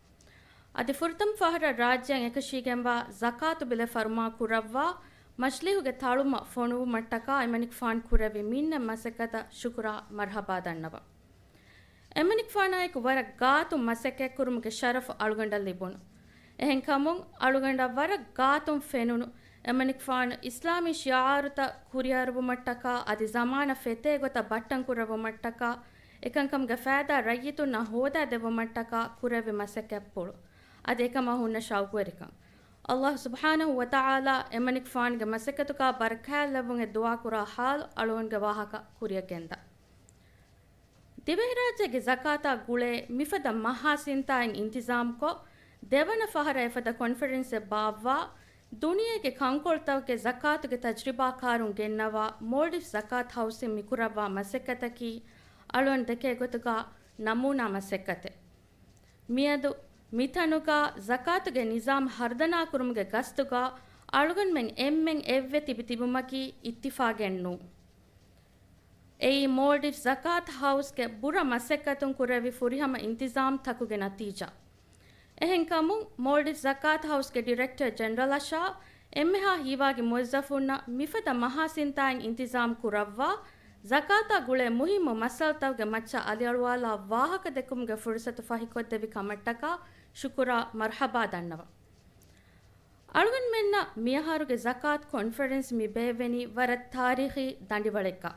އަދި ފުރަތަމަ ފަހަރަށް ރާއްޖެއަށް އެކަށީގެންވާ ޒަކާތު ބިލެއް ފަރުމާ ކުރައްވާ، މަޖިލީހުގެ ތަޅުމަށް ފޮނުވުމަށްޓަކާ އެމަނިކުފާނު ކުރެއްވި މިންނަ މަސައްކަތަށް ޝުކުރާ މަރްޙަބާ ދަންނަވަން. އެމަނިކުފާނާއެކު ވަރަށް ގާތުން މަސައްކަތްކުރުމުގެ ޝަރަފު އަޅުގަނޑަށް ލިބުނު. އެހެންކަމުން، އަޅުގަނޑަށް ވަރަށް ގާތުން ފެނުނު އެމަނިކުފާނު އިސްލާމީ ޝިޢާރުތައް ކުރިއަރުވުމަށްޓަކާ އަދި ޒަމާނަށް ފެތޭ ގޮތަށް ބައްޓަން ކުރެއްވުމަށްޓަކާ އެކަންކަމުގެ ފައިދާ ރައްޔިތުންނަށް ހޯދާ ދެއްވުމަށްޓަކާ ކުރެއްވި މަސައްކަތްޕުޅު. އަދި އެކަމާ ހުންނަ ޝައުގުވެރިކަން. ﷲ ސުބްޙާނަހޫ ވަތަޢާލާ އެމަނިކުފާނުގެ މަސައްކަތުގަ ބަރަކާތްލެއްވުން އެ ދުޢާ ކުރާ ޙާލު އަޅުގަނޑުގެ ވާހަކަ ކުރިއަށް ގެންދާ. ދިވެހިރާއްޖޭގެ ޒަކާތާ ގުޅޭ މިފަދަ މަހާ ސިންތާއިން އިންތިޒާމްކޮށް، ދެވަނަ ފަހަރަށް އެފަދަ ކޮންފަރެންސެއް ބާއްވާ، ދުނިޔޭގެ ކަންކޮޅުތަކުގެ ޒަކާތުގެ ތަޖްރިބާކާރުން ގެންނަވާ މޯލްޑިވްސް ޒަކާތް ހައުސްއިން މިކުރައްވާ މަސައްކަތަކީ، އަޅުގަނޑު ދެކޭ ގޮތުގަ ނަމޫނާ މަސައްކަތެއް. މިއަދު މިތަނުގަ ޒަކާތުގެ ނިޒާމް ހަރުދަނާކުރުމުގެ ގަސްތުގަ އަޅުގަނޑުމެން އެންމެން އެއްވެ ތިބި ތިބުމަކީ އިއްތިފާގެއް ނޫން. އެއީ މޯލްޑިވްސް ޒަކާތް ހައުސްގެ ބުރަ މަސައްކަތުން ކުރެއްވި ފުރިހަމަ އިންތިޒާމް ތަކުގެ ނަތީޖާ. އެހެންކަމުން، މޯލްޑިވްސް ޒަކާތް ހައުސްގެ ޑިރެކްޓަރ ޖެނެރަލް އަށާ އެންމެހާ ހީވާގި މުވައްޒަފުންނަށް މިފަދަ މަހާ ސިންތާއިން އިންތިޒާމް ކުރައްވާ، ޒަކާތާ ގުޅޭ މުހިއްމު މައްސަލަތަކުގެ މައްޗަށް އަލިއަޅުވާލާ ވާހަކަ ދެއްކުމުގެ ފުރުސަތު ފަހިކޮށްދެއްވި ކަމަށްޓަކާ ޝުކުރާ މަރްޙަބާ ދަންނަވަން. އަޅުގަނޑުމެންނަށް މިއަހަރުގެ ޒަކާތް ކޮންފަރެންސް މި ބޭއްވެނީ ވަރަށް ތާރީޚީ ދަނޑިވަޅެއްގަ.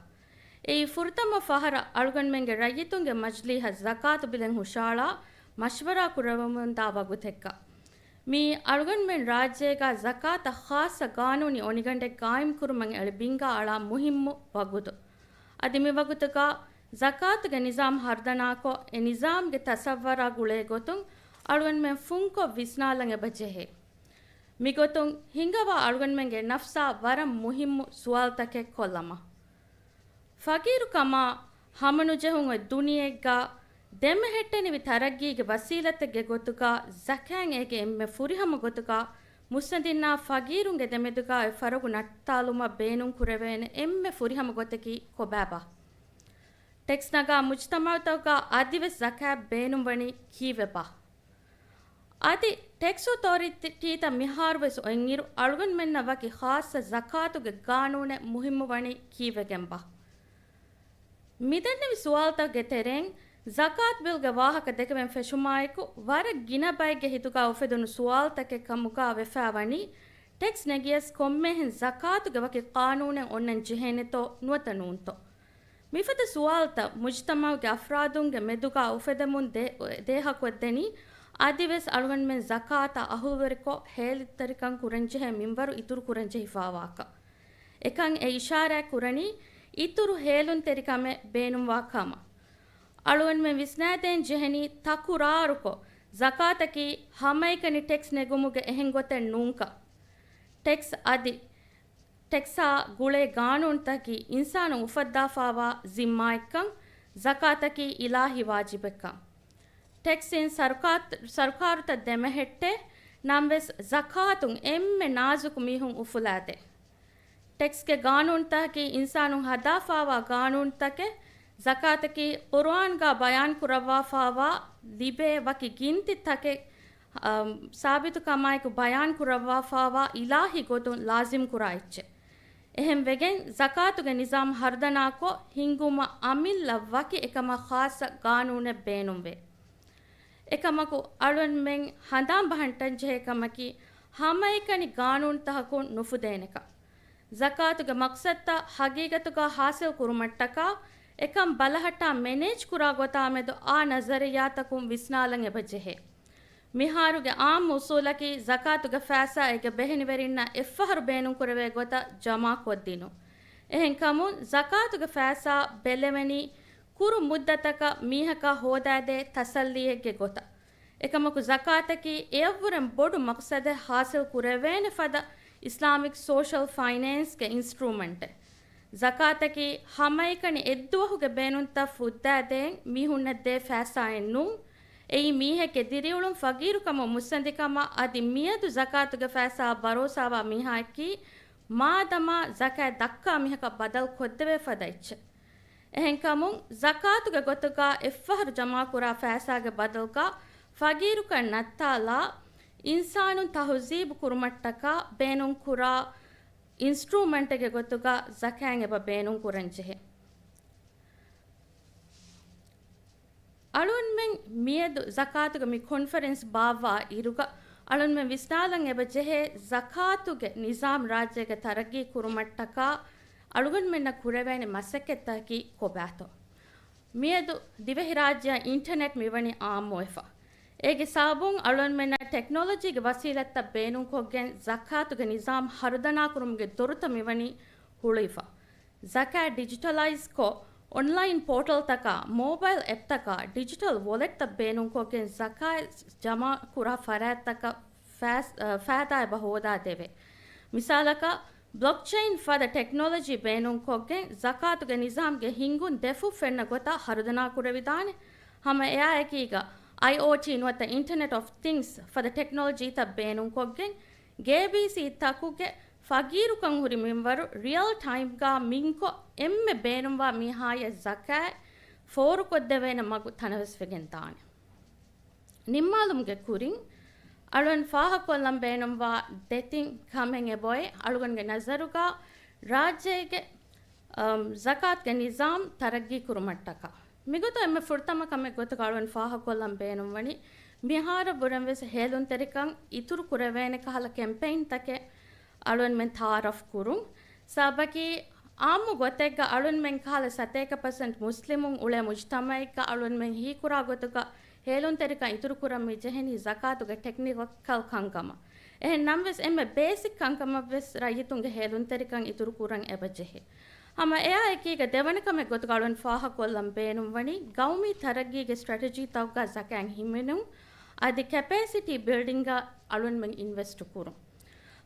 އެއީ ފުރަތަމަ ފަހަރަށް އަޅުގަނޑުމެންގެ ރައްޔިތުންގެ މަޖިލީހަށް ޒަކާތު ބިލެއް ހުށައަޅާ މަޝްވަރާ ކުރެވެމުންދާ ވަގުތެއްގަ. މީ އަޅުގަނޑުމެން ރާއްޖޭގަ ޒަކާތަށް ޚާއްޞަ ގާނޫނީ އޮނިގަނޑެއް ގާއިމްކުރުމަށް އެޅި ބިންގާ އަޅާ މުހިއްމު ވަގުތު. އަދި މިވަގުތުގަ ޒަކާތުގެ ނިޒާމް ހަރުދަނާކޮށް، އެ ނިޒާމްގެ ތަސައްވަރާ ގުޅޭ ގޮތުން އަޅުގަނޑުމެން ފުންކޮށް ވިސްނާލަން އެބަ ޖެހޭ. މިގޮތުން ހިނގަވާ އަޅުގަނޑުމެންގެ ނަފްސާ ވަރަށް މުހިއްމު ސުވާލުތަކެއް ކޮށްލަމާ. ފަގީރުކަމާ ހަމަނުޖެހުން އޮތް ދުނިޔެއެއްގަ ދެމެހެއްޓެނިވި ތަރައްގީގެ ވަސީލަތެއްގެ ގޮތުގަ ޒަކާތް އޭގެ އެންމެ ފުރިހަމަ ގޮތުގަ މުއްސަނދިންނާ ފަގީރުންގެ ދެމެދުގަ އެ ފަރަގު ނައްތާލުމަށް ބޭނުން ކުރެވޭނެ އެންމެ ފުރިހަމަ ގޮތަކީ ކޮބާބާ؟ ޓެކްސް ނަގާ މުޖްތަމައުތަކުގަ އަދިވެސް ޒަކާތް ބޭނުންވަނީ ކީއްވެބާ؟ އަދި ޓެކްސް އޮތޯރިޓީތައް މިހާރުވެސް އޮތްއިރު އަޅުގަނޑުމެންނަށް ވަކި ޚާއްޞަ ޒަކާތުގެ ގާނޫނެއް މުހިއްމުވަނީ ކީއްވެގެންބާ؟ މިދެންނެވި ސުވާލުތަކުގެ ތެރެއިން، ޒަކާތް ބިލްގެ ވާހަކަ ދެކެވެން ފެށުމާއެކު، ވަރަށް ގިނަ ބައެއްގެ ހިތުގަ އުފެދުނު ސުވާލުތަކެއް ކަމުގަ ވެފައިވަނީ، ޓެކްސް ނެގިޔަސް ކޮންމެހެން ޒަކާތުގެ ވަކި ޤާނޫނެއް އޮންނަން ޖެހޭނެތޯ ނުވަތަ ނޫންތޯ؟ މިފަދަ ސުވާލުތައް މުޖްތަމައުގެ އަފްރާދުންގެ މެދުގަ އުފެދެމުން ދޭ-، ދޭހަކޮށްދެނީ، އަދިވެސް އަޅުގަނޑުމެން ޒަކާތަށް އަހުލުވެރިކޮށް ހޭލުންތެރިކަން ކުރަންޖެހޭ މިންވަރު އިތުރު ކުރަންޖެހިފާވާކަން. އެކަން އެ އިޝާރާތް ކުރަނީ އިތުރު ހޭލުންތެރިކަމެއް ބޭނުންވާ ކަމަށް. އަޅުގަނޑުމެން ވިސްނާދޭން ޖެހެނީ ތަކުރާރުކޮށް، ޒަކާތަކީ ހަމައެކަނި ޓެކްސް ނެގުމުގެ އެހެން ގޮތެއް ނޫންކަން. ޓެކްސް އަދި ޓެކްސްއާ ގުޅޭ ގާނޫނުތަކީ އިންސާނުން އުފައްދާފާވާ ޒިންމާއެއްކަން، ޒަކާތަކީ އިލާހީ ވާޖިބެއްކަން. ޓެކްސްއިން ސަރުކާ-، ސަރުކާރުތައް ދެމެހެއްޓޭ، ނަމަވެސް ޒަކާތުން އެންމެ ނާޒުކު މީހުން އުފުލާދޭ. ޓެކްސްގެ ގާނޫނުތަކީ އިންސާނުން ހަދާފާވާ ގާނޫނުތަކެއް، ޒަކާތަކީ ޤުރުއާންގަ ބަޔާން ކުރައްވާފާވާ ލިބޭ ވަކި ގިންތި ތަކެއް، އަ، ސާބިތުކަމާއެކު ބަޔާން ކުރައްވާފާވާ އިލާހީ ގޮތުން ލާޒިމް ކުރާ އެއްޗެއް. އެހެން ވެގެން، ޒަކާތުގެ ނިޒާމް ހަރުދަނާކޮށް ހިންގުމަށް އަމިއްލަ ވަކި އެކަމަށް ޚާއްޞަ ގާނޫނެއް ބޭނުންވޭ. އެކަމަކު، އަޅުގަނޑުމެން ހަނދާން ބަހަން ޖެހޭ ކަމަކީ، ހަމައެކަނި ގާނޫނުތަކަކުން ނުފުދޭނެކަން. ޒަކާތުގެ މަޤްޞަދުތައް ހަގީގަތުގަ ހާސިލް ކުރުމަށްޓަކާ، އެކަން ބަލަހައްޓާ މެނޭޖް ކުރާ ގޮތާމެދު އާ ނަޒަރިއްޔާތަކުން ވިސްނާލަން އެބަ ޖެހޭ. މިހާރުގެ އާއްމު އުސޫލަކީ، ޒަކާތުގެ ފައިސާ އޭގެ ބެހެނިވެރިންނަށް އެއްފަހަރު ބޭނުންކުރެވޭ ގޮތަށް ޖަމާކޮށްދިނުން. އެހެންކަމުން، ޒަކާތުގެ ފައިސާ ބެލެވެނީ ކުރު މުއްދަތަކަށް މީހަކާ ހޯދާދޭ ތަސައްލީއެއްގެ ގޮތަށް. އެކަމަކު، ޒަކާތަކީ އެއަށްވުރެން ބޮޑު މަޤްޞަދެއް ހާސިލް ކުރެވޭނެ ފަދަ އިސްލާމިކް ސޯޝަލް ފައިނޭންސްގެ އިންސްޓްރޫމަންޓެއް. ޒަކާތަކީ ހަމައެކަނި އެއްދުވަހުގެ ބޭނުންތައް ފުއްދާދޭން މީހުންނަށް ދޭ ފައިސާއެއް ނޫން. އެއީ މީހެއްގެ ދިރިއުޅުން ފަގީރުކަމުން މުއްސަނދިކަމަށް އަދި މިއަދު ޒަކާތުގެ ފައިސާއަށް ބަރޯސާވާ މީހާއަކީ، މާދަމާ ޒަކާތް ދައްކާ މީހަކަށް ބަދަލު ކޮށްދެވޭ ފަދަ އެއްޗެއް. އެހެންކަމުން، ޒަކާތުގެ ގޮތުގަ އެއްފަހަރު ޖަމާކުރާ ފައިސާގެ ބަދަލުގަ ފަގީރުކަން ނައްތާލާ، އިންސާނުން ތަހުޒީބު ކުރުމަށްޓަކާ ބޭނުންކުރާ އިންސްޓްރޫމަންޓެއްގެ ގޮތުގަ ޒަކާތް އެބަ ބޭނުންކުރަންޖެހޭ. އަޅުގަނޑުމެން މިއަދު ޒަކާތުގެ މި ކޮންފަރެންސް ބާއްވާ އިރުގަ އަޅުންމެން ވިސްނާލަން އެބަ ޖެހޭ، ޒަކާތުގެ ނިޒާމް ރާއްޖޭގެ ތަރައްގީ ކުރުމަށްޓަކާ އަޅުގަނޑުމެންނަށް ކުރެވޭނެ މަސައްކަތްތަކަކީ ކޮބާތޯ؟ މިއަދު ދިވެހިރާއްޖެއަށް އިންޓަނެޓް މިވަނީ އާއްމުވެފަ. އޭގެ ސަބަބުން އަޅުންމެންނަށް ޓެކްނޮލޮޖީގެ ވަސީލަތްތައް ބޭނުންކޮށްގެން ޒަކާތުގެ ނިޒާމް ހަރުދަނާކުރުމުގެ ދޮރުތައް މިވަނީ ހުޅުވިފަ. ޒަކާތް ޑިޖިޓަލައިޒްކޮށް، އޮންލައިން ޕޯޓަލްތަކާ، މޯބައިލް އެޕްތަކާ، ޑިޖިޓަލް ވޮލެޓްތައް ބޭނުންކޮށްގެން ޒަކާތް ޖަމާކުރާ ފަރާތްތަކަށް ފައިސް-، އަ، ފައިދާ އެބަ ހޯދާ ދެވޭ. މިސާލަކަށް، ބްލޮކްޗެއިން ފަދަ ޓެކްނޮލޮޖީ ބޭނުންކޮށްގެން ޒަކާތުގެ ނިޒާމްގެ ހިންގުން ދެފުށް ފެންނަ ގޮތަށް ހަރުދަނާ ކުރެވިދާނެ. ހަމަ އެއާއެކީގަ، އައިއޯޓީ ނުވަތަ އިންޓަނެޓް އޮފް ތިންގްސް ފަދަ ޓެކްނޮލޮޖީތައް ބޭނުންކޮށްގެން، ގޭބީސީ ތަކުގެ ފަގީރުކަން ހުރި މިންވަރު ރިއަލް ޓައިމްގަ މިންކޮށް، އެންމެ ބޭނުންވާ މީހާޔަށް ޒަކާތް ފޯރުކޮށްދެވޭނެ މަގު ތަނަވަސްވެގެން ދާނެ. ނިންމާލުމުގެ ކުރިން، އަޅުން ފާހަގަކޮށްލަން ބޭނުންވާ ދެތިން ކަމެއް އެބައޮތް، އަޅުގަނޑުގެ ނަޒަރުގަ ރާއްޖޭގެ، އަމް، ޒަކާތްގެ ނިޒާމް ތަރައްގީ ކުރުމަށްޓަކާ. މިގޮތަށް އެންމެ ފުރަތަމަ ކަމެއް ގޮތުގަ އަޅުން ފާހަގަކޮށްލަން ބޭނުންވަނީ، މިހާރަށް ވުރެން ވެސް ހޭލުންތެރިކަން އިތުރު ކުރެވޭނެ ކަހަލަ ކެމްޕެއިންތަކެއް އަޅުންމެން ތައާރަފް ކުރުން. ސަބަބަކީ، އާއްމު ގޮތެއްގަ އަޅުންމެން ކަހަލަ ސަތޭކަ ޕަސެންޓް މުސްލިމުން އުޅޭ މުޖްތަމައެއްގަ އަޅުންމެން ހީކުރާ ގޮތުގަ ހޭލުންތެރިކަން އިތުރުކުރަން މި ޖެހެނީ ޒަކާތުގެ ޓެކްނިކަލް ކަންކަމަށް. އެހެން ނަމަވެސް، އެންމެ ބޭސިކް ކަންކަމަށްވެސް ރައްޔިތުންގެ ހޭލުންތެރިކަން އިތުރުކުރަން އެބަ ޖެހޭ. ހަމަ އެއާ އެކީގަ ދެވަނަ ކަމެއް ގޮތުގަ އަޅުން ފާހަގަކޮށްލަން ބޭނުންވަނީ، ގައުމީ ތަރައްގީގެ ސްޓްރެޓެޖީތަކުގަ ޒަކާތް ހިމެނުން، އަދި ކެޕޭސިޓީ ބިލްޑިންގަ އަޅުންމެން އިންވެސްޓް ކުރުން.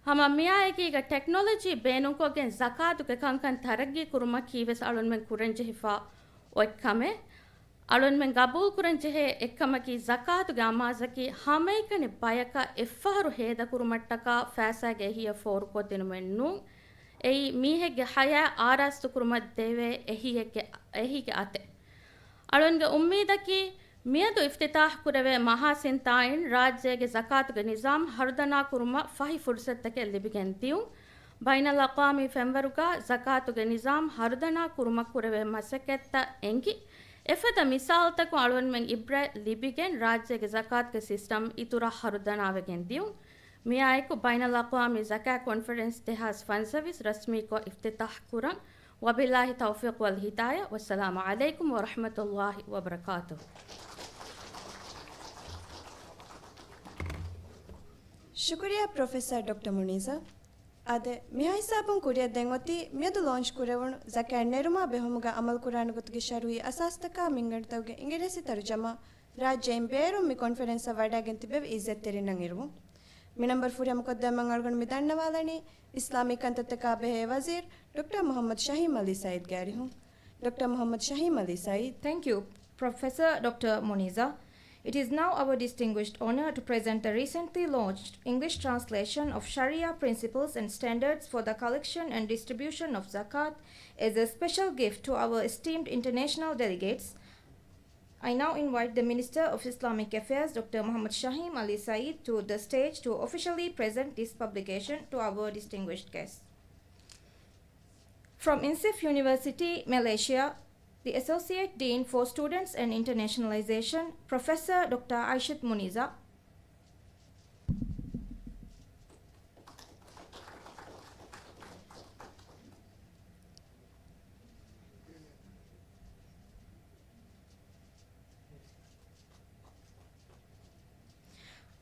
ހަމަ މިއާއެކީގަ ޓެކްނޮލޮޖީ ބޭނުންކޮށްގެން ޒަކާތުގެ ކަންކަން ތަރައްގީ ކުރުމަކީ ވެސް އަޅުންމެން ކުރަންޖެހިފަ އޮތް ކަމެއް. އަޅުންމެން ގަބޫލުކުރަންޖެހޭ އެއްކަމަކީ، ޒަކާތުގެ އަމާޒަކީ ހަމައެކަނި ބަޔަކަށް އެއްފަހަރު ހޭދަކުރުމަށްޓަކާ ފައިސާގެ އެހީއަށް ފޯރުކޮށްދިނުމެއް ނޫން. އެއީ މީހެއްގެ ޙަޔާތް އާރާސްތުކުރުމަށް ދެވޭ އެހީއެއްގެ، އެހީގެ އަތެއް. އަޅުންގެ އުއްމީދަކީ، މިއަދު އިފްތިތާޙް ކުރެވޭ މަހާސިން ތާއިން ރާއްޖޭގެ ޒަކާތުގެ ނިޒާމް ހަރުދަނާ ކުރުމަށް ފަހި ފުރުސަތުތަކެއް ލިބިގެން ދިޔުން. ބައިނަލްއަޤްވާމީ ފެންވަރުގަ ޒަކާތުގެ ނިޒާމް ހަރުދަނާ ކުރުމަށް ކުރެވޭ މަސައްކަތްތައް އެނގި، އެފަދަ މިސާލުތަކުން އަޅުންމެން އިބްރަތް ލިބިގެން ރާއްޖޭގެ ޒަކާތުގެ ސިސްޓަމް އިތުރަށް ހަރުދަނާވެގެން ދިޔުން. މިއާއެކު ބައިނަލްއަޤްވާމީ ޒަކާތް ކޮންފަރެންސް ދެހާސް ފަންސަވީސް ރަސްމީކޮށް އިފްތިތާޙް ކުރަން. وبالله التوفيق والهداية، والسلام عليكم ورحمة الله وبركاته. ޝުކުރިއްޔާ ޕްރޮފެސަރ ޑޮކްޓަރ މުނީޒާ. އާދެ، މިހާ ހިސާބުން ކުރިއަށް ދެން އޮތީ މިއަދު ލޯންޗް ކުރެވުނު ޒަކާތް ނެރުމާ ބެހުމުގަ އަމަލު ކުރާނެ ގޮތުގެ ޝަރުއީ އަސާސްތަކާ މިންގަނޑުތަކުގެ އިނގިރޭސި ތަރުޖަމާ ރާއްޖެއިން ބޭރުން މި ކޮންފަރެންސަށް ވަޑައިގެން ތިއްބެވި އިއްޒަތްތެރިންނަށް އިރުވުން. މި ނަންބަރު ފުރިހަމަ ކޮށްދެއްވަން އަޅުގަނޑު މި ދަންނަވާލަނީ އިސްލާމީ ކަންތައްތަކާ ބެހޭ ވަޒީރު ޑޮކްޓަރ މުޙައްމަދު ޝަހީމް ޢަލީ ސަޢީދުގެ އަރިހުން. ޑޮކްޓަރ މުޙައްމަދު ޝަހީމް ޢަލީ ސަޢީދު. Thank you, Professor Doctor Muniza. It is now our distinguished honor to present the recently launched English translation of Sharia Principles and Standards for the Collection and Distribution of Zakat as a special gift to our esteemed international delegates. I now invite the Minister of Islamic Affairs, Doctor Muhammad Shahim Ali Saeed, to the stage to officially present this publication to our distinguished guests. From INSIF University, Malaysia, the Associate Dean for Students and Internationalization, Professor Doctor Aishat Muniza.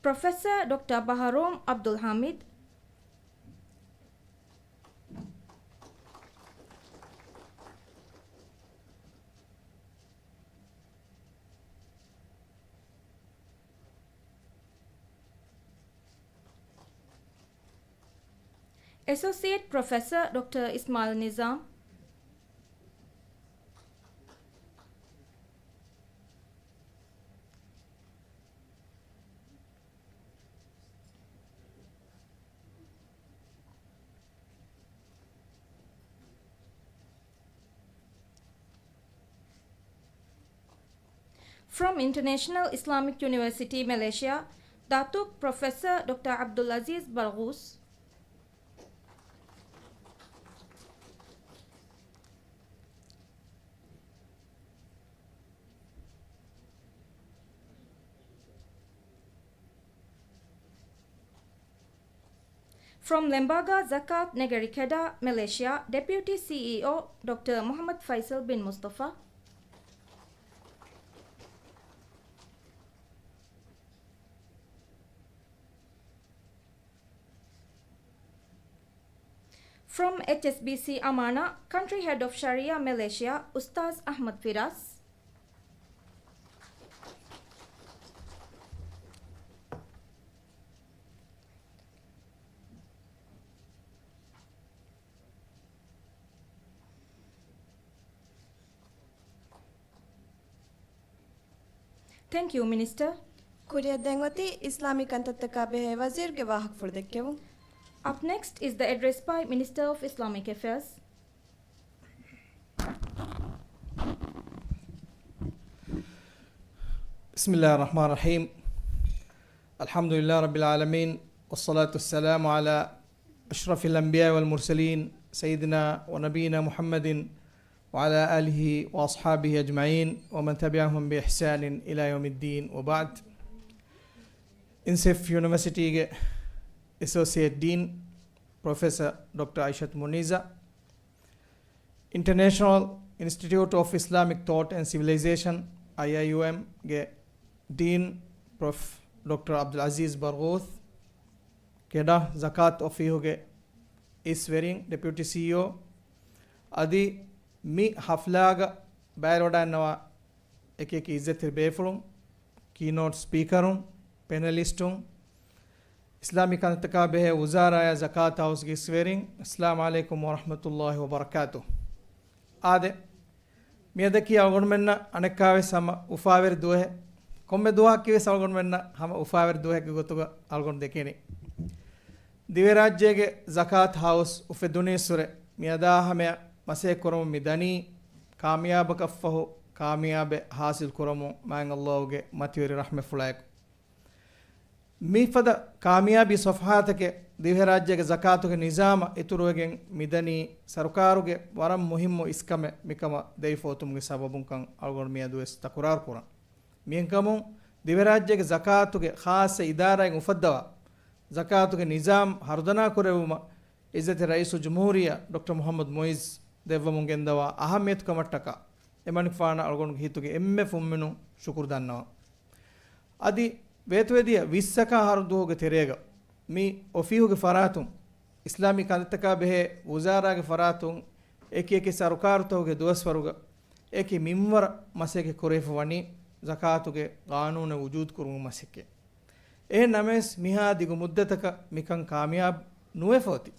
Professor Doctor Baharum Abdul Hamid. Associate Professor Doctor Ismail Nizam. From International Islamic University, Malaysia, Datuk Professor Doctor Abdul Aziz Barghous. From Lembaga Zakat Negeri Kedah, Malaysia, Deputy C E O, Doctor Muhammad Faisal bin Mustafa. From H S B C Amana, Country Head of Sharia Malaysia, Ustaz Ahmad Firas. Thank you, Minister. ކުރިއަށް ދެން އޮތީ އިސްލާމީ ކަންތައްތަކާ ބެހޭ ވަޒީރުގެ ވާހަކަފުޅު ދެއްކެވުން. Up next is the address by Minister of Islamic Affairs. بسم الله الرحمن الرحيم. الحمد لله رب العالمين، والصلاة والسلام على أشرف الأنبياء والمرسلين، سيدنا ونبينا محمد وعلى آله وأصحابه أجمعين، ومن تبعهم بإحسان إلى يوم الدين، وبعد. އިންސެފް ޔުނިވަރސިޓީގެ އެސޯސިއޭޓް ޑީން، ޕްރޮފެސަރ ޑޮކްޓަރ އައިޝަތު މުނީޒާ، އިންޓަރނޭޝަނަލް އިންސްޓިޓިއުޓް އޮފް އިސްލާމިކް ތޯޓް އެންޑް ސިވިލައިޒޭޝަން، އައިއައިޔޫއެމް، ގެ ޑީން، ޕްރޮފް. ޑޮކްޓަރ ޢަބްދުލް ޢަޒީޒް ބަރްޣޫޘް، ކެޑާ ޒަކާތް އޮފީހުގެ އިސްވެރިން، ޑެޕިއުޓީ ސީއީއޯ، އަދި މި ހަފްލާގަ ބައިވެރިވަޑައިގަންނަވާ އެކި އެކި އިއްޒަތްތެރި ބޭފުޅުން، ކީނޯޓް ސްޕީކަރުން، ޕެނެލިސްޓުން، އިސްލާމީ ކަންތައްތަކާ ބެހޭ ވުޒާރާއާ ޒަކާތް ހައުސްގެ އިސްވެރިން، އައްސަލާމު ޢަލައިކުމް ވަރަޙްމަތުﷲި ވަބަރަކާތުހު. އާދެ، މިއަދަކީ އަޅުގަނޑުމެންނަށް އަނެއްކާވެސް ހަމަ އުފާވެރި ދުވަހެއް. ކޮންމެ ދުވަހަކީވެސް އަޅުގަނޑުމެންނަށް ހަމަ އުފާވެރި ދުވަހެއްގެ ގޮތުގަ އަޅުގަނޑު ދެކެނީ. ދިވެހިރާއްޖޭގެ ޒަކާތް ހައުސް އުފެދުނީއްސުރެ މިއަދާ ހަމަޔަށް މަސައްކަތް ކުރަމުން މި ދަނީ، ކާމިޔާބަކަށްފަހު ކާމިޔާބެއް ހާސިލް ކުރަމުން މާތް ﷲ ގެ މަތިވެރި ރަޙްމަތްފުޅާއެކު. މިފަދަ ކާމިޔާބީ ސޮފްޙާތަކެއް ދިވެހިރާއްޖޭގެ ޒަކާތުގެ ނިޒާމަށް އިތުރުވެގެން މިދަނީ، ސަރުކާރުގެ ވަރަށް މުހިއްމު އިސްކަމެއް މިކަމަށް ދެވިފަ އޮތުމުގެ ސަބަބުންކަން އަޅުގަނޑު މިއަދުވެސް ތަކުރާރު ކުރަން. މިހެންކަމުން، ދިވެހިރާއްޖޭގެ ޒަކާތުގެ ޚާއްޞަ އިދާރާއިން އުފައްދަވާ، ޒަކާތުގެ ނިޒާމް ހަރުދަނާ ކުރެއްވުމަށް އިއްޒަތްތެރި ރައީސުލްޖުމްހޫރިއްޔާ ޑޮކްޓަރ މުޙައްމަދު މުޢިއްޒު ދެއްވަމުން ގެންދަވާ އަހައްމިޔަތު ކަމަށްޓަކާ، އެމަނިކުފާނަށް އަޅުގަނޑުގެ ހިތުގެ އެންމެ ފުންމިނުން ޝުކުރު ދަންނަވަން. އަދި ވޭތުވެދިޔަ ވިއްސަކާ އަހަރު ދުވަހުގެ ތެރޭގަ މި އޮފީހުގެ ފަރާތުން، އިސްލާމީ ކަންތައްތަކާ ބެހޭ ވުޒާރާގެ ފަރާތުން، އެކި އެކި ސަރުކާރުތަކުގެ ދުވަސްވަރުގަ އެކި މިންވަރަށް މަސައްކަތް ކުރެވިފަ ވަނީ، ޒަކާތުގެ ގާނޫނެއް ވުޖޫދު ކުރުމުގެ މަސައްކަތް. އެހެން ނަމަވެސް، މިހާ ދިގު މުއްދަތަކަށް މިކަން ކާމިޔާބު ނުވެފަ އޮތީ.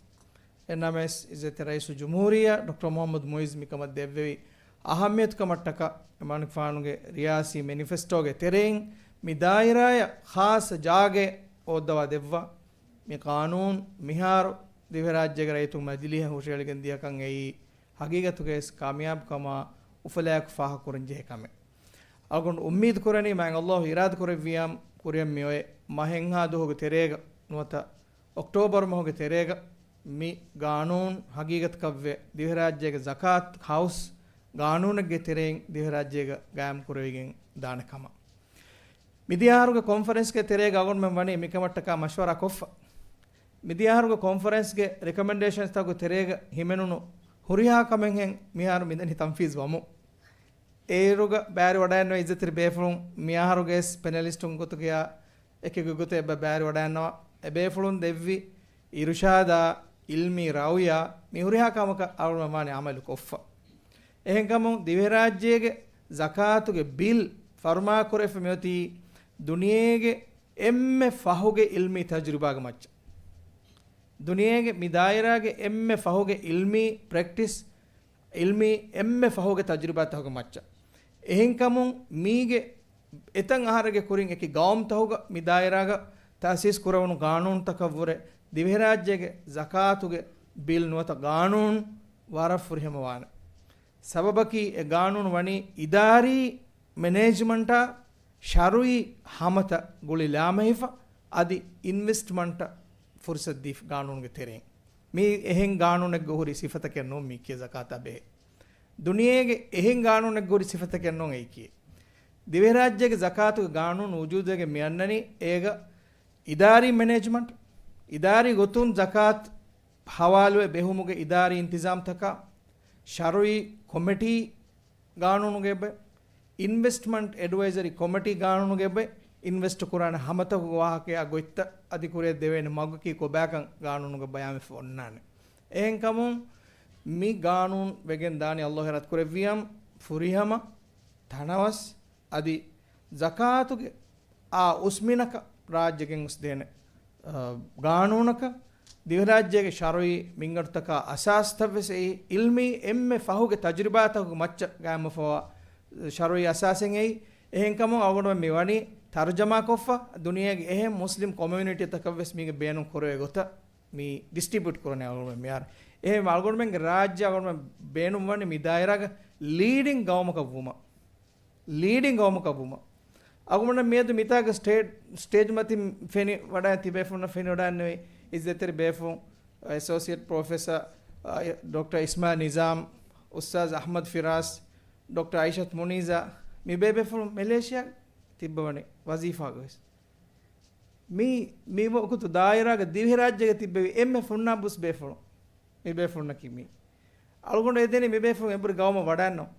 އެހެން ނަމަވެސް، އިއްޒަތްތެރި ރައީސުލްޖުމްހޫރިއްޔާ ޑޮކްޓަރ މުޙައްމަދު މުޢިއްޒު މިކަމަށް ދެއްވެވި އަހައްމިޔަތު ކަމަށްޓަކާ، އެމަނިކުފާނުގެ ރިޔާސީ މެނިފެސްޓޯގެ ތެރެއިން މި ދާއިރާއަށް ޚާއްޞަ ޖާގައެއް ހޯއްދަވާ ދެއްވާ. މި ޤާނޫނު މިހާރު ދިވެހިރާއްޖޭގެ ރައްޔިތުން މަޖިލީހަށް ހުށައެޅިގެން ދިޔަކަން އެއީ، ހަގީގަތުގައިވެސް ކާމިޔާބުކަމާ އުފަލާއެކު ފާހަގަކުރަންޖެހޭ ކަމެއް. އަޅުގަނޑު އުއްމީދު ކުރަނީ، މާތް ﷲ އިރާދަ ކުރެއްވިއްޔާ، ކުރިއަށް މިއޮތް މަހެއްހާ ދުވަހުގެ ތެރޭގަ ނުވަތަ އޮކްޓޯބަރު މަހުގެ ތެރޭގަ މި ގާނޫނު ހަގީގަތަކަށްވެ، ދިވެހިރާއްޖޭގެ ޒަކާތް ހައުސް ގާނޫނެއްގެ ތެރެއިން ދިވެހިރާއްޖޭގަ ގާއިމް ކުރެވިގެން ދާނެ ކަމަށް. މިދިޔަ އަހަރުގެ ކޮންފަރެންސްގެ ތެރޭގަ އަޅުގަނޑުމެން ވަނީ މިކަމަށްޓަކާ މަޝްވަރާ ކޮށްފަ. މިދިޔަ އަހަރުގެ ކޮންފަރެންސްގެ ރެކޮމެންޑޭޝަންސްތަކުގެ ތެރޭގަ ހިމެނުނު ހުރިހާ ކަމެއްހެން މިހާރު މިދަނީ ތަންފީޒް ވަމުން. އޭރުގަ ބައިވެރިވަޑައިގަންނަވާ އިއްޒަތްތެރި ބޭފުޅުން މިއަހަރުގެ ވެސް ޕެނެލިސްޓުން ގޮތުގައި އެކެއްގެ ގޮތުގައި ބައިވެރިވަޑައިގަންނަވާ. އެބޭފުޅުން ދެއްވި އިރުޝާދާ، އިލްމީ ރައުޔާ، މި ހުރިހާ ކަމަކަށް އަޅުގަނޑުމެން ވާނެ އަމަލު ކޮށްފަ. އެހެންކަމުން ދިވެހިރާއްޖޭގެ ޒަކާތުގެ ބިލް ފަރުމާކުރެވިފަ މިއޮތީ ދުނިޔޭގެ އެންމެ ފަހުގެ އިލްމީ ތަޖުރިބާގެ މައްޗަށް. ދުނިޔޭގެ މި ދާއިރާގެ އެންމެ ފަހުގެ އިލްމީ ޕްރެކްޓިސް، އިލްމީ އެންމެ ފަހުގެ ތަޖުރިބާތަކުގެ މައްޗަށް. އެހެންކަމުން މީގެ އެތައް އަހަރެއްގެ ކުރިން އެކި ގައުމުތަކުގަ މި ދާއިރާގަ ތައުސީސް ކުރެވުނު ގާނޫނުތަކަށްވުރެ ދިވެހިރާއްޖޭގެ ޒަކާތުގެ ބިލް ނުވަތަ ގާނޫނު ވަރަށް ފުރިހަމަވާނެ. ސަބަބަކީ އެ ގާނޫނު ވަނީ އިދާރީ މެނޭޖްމަންޓާ ޝަރުއީ ހަމަތައް ގުޅި ލާމެހިފަ އަދި އިންވެސްޓްމަންޓަށް ފުރުސަތު ދީފަ ގާނޫނުގެ ތެރެއިން. މީ އެހެން ގާނޫނެއްގަ ހުރި ސިފަތަކެއް ނޫން މީކީ ޒަކާތާ ބެހޭ. ދުނިޔޭގެ އެހެން ގާނޫނެއްގަ ހުރި ސިފަތަކެއް ނޫން އެއީކީ. ދިވެހިރާއްޖޭގެ ޒަކާތުގެ ގާނޫނު ވުޖޫދުވެގެން މިއަންނަނީ އޭގަ އިދާރީ މެނޭޖްމަންޓް، އިދާރީ ގޮތުން ޒަކާތް ހަވާލުވެ ބެހުމުގެ އިދާރީ އިންތިޒާމްތަކާ، ޝަރުއީ ކޮމިޓީ ގާނޫނުގެ އެބަ، އިންވެސްޓްމަންޓް އެޑްވައިޒަރީ ކޮމިޓީ ގާނޫނުގެ އެބަ، އިންވެސްޓް ކުރާނެ ހަމަތަކުގެ ވާހަކަޔާ ގޮތްތައް އަދި ކުރިއަށް ދެވޭނެ މަގަކީ ކޮބާކަން ގާނޫނުގަ ބަޔާންވެފަ އޮންނާނެ. އެހެންކަމުން މި ގާނޫނު ވެގެން ދާނީ އައްލާހު އިރާދަ ކުރެއްވިއްޔާ ފުރިހަމަ ތަނަވަސް އަދި ޒަކާތުގެ އާ އުސްމިނަކަށް ރާއްޖޭގެން އުސްދޭނެ، އަ، ގާނޫނަކަށް ދިވެހިރާއްޖޭގެ ޝަރުއީ މިންގަނޑުތަކާ އަސާސްތައްވެސް އެއީ، އިލްމީ އެންމެ ފަހުގެ ތަޖުރިބާތަކުގެ މައްޗަށް ގާއިމްވެފަވާ ޝަރުއީ އަސާސެއް އެއީ. އެހެންކަމުން އަޅުގަނޑުމެން މި ވަނީ ތަރުޖަމާކޮށްފަ، ދުނިޔޭގެ އެހެން މުސްލިމް ކޮމިއުނިޓީތަކަށްވެސް މީގެ ބޭނުން ކުރެވޭ ގޮތަށް މި ޑިސްޓްރިބިއުޓް ކުރަނީ އަޅުގަނޑުމެން މިހާރު. އެހެން އަޅުގަނޑުމެންގެ ރާއްޖެ އަޅުގަނޑުމެން ބޭނުންވަނީ މި ދާއިރާގަ ލީޑިން ގައުމަކަށް ވުމަށް. ލީޑިން ގައުމަކަށް ވުމަށް. އަޅުގަނޑަށް މިއަދު މިތާގަ ސްޓޭ-، ސްޓޭޖް މަތިން ފެނި ވަޑައި ތިބޭފުންނަށް ފެނި ވަޑައިންނެވި އިއްޒަތްތެރި ބޭފުން، އެސޯސިއޭޓް ޕްރޮފެސަރ، އަ، ޑޮކްޓަރ އިސްމާ ނިޒާމް، އުސްތާޒް އަޙްމަދު ފިރާސް، ޑޮކްޓަރ އައިޝަތު މުނީޒާ، މި ބޭބޭފުޅުން މެލޭޝިޔާ ތިއްބަވަނީ ވަޒީފާގަވެސް. މީ، މި ވަގުތު ދާއިރާގަ ދިވެހިރާއްޖޭގަ ތިއްބެވި އެންމެ ފުންނާ ބުސް ބޭފުޅުން. މި ބޭފުޅުންނަކީ މީ. އަޅުގަނޑު އެދެނީ މި ބޭފުޅުން އެބުރި ގައުމަށް ވަޑައިންނަވަން.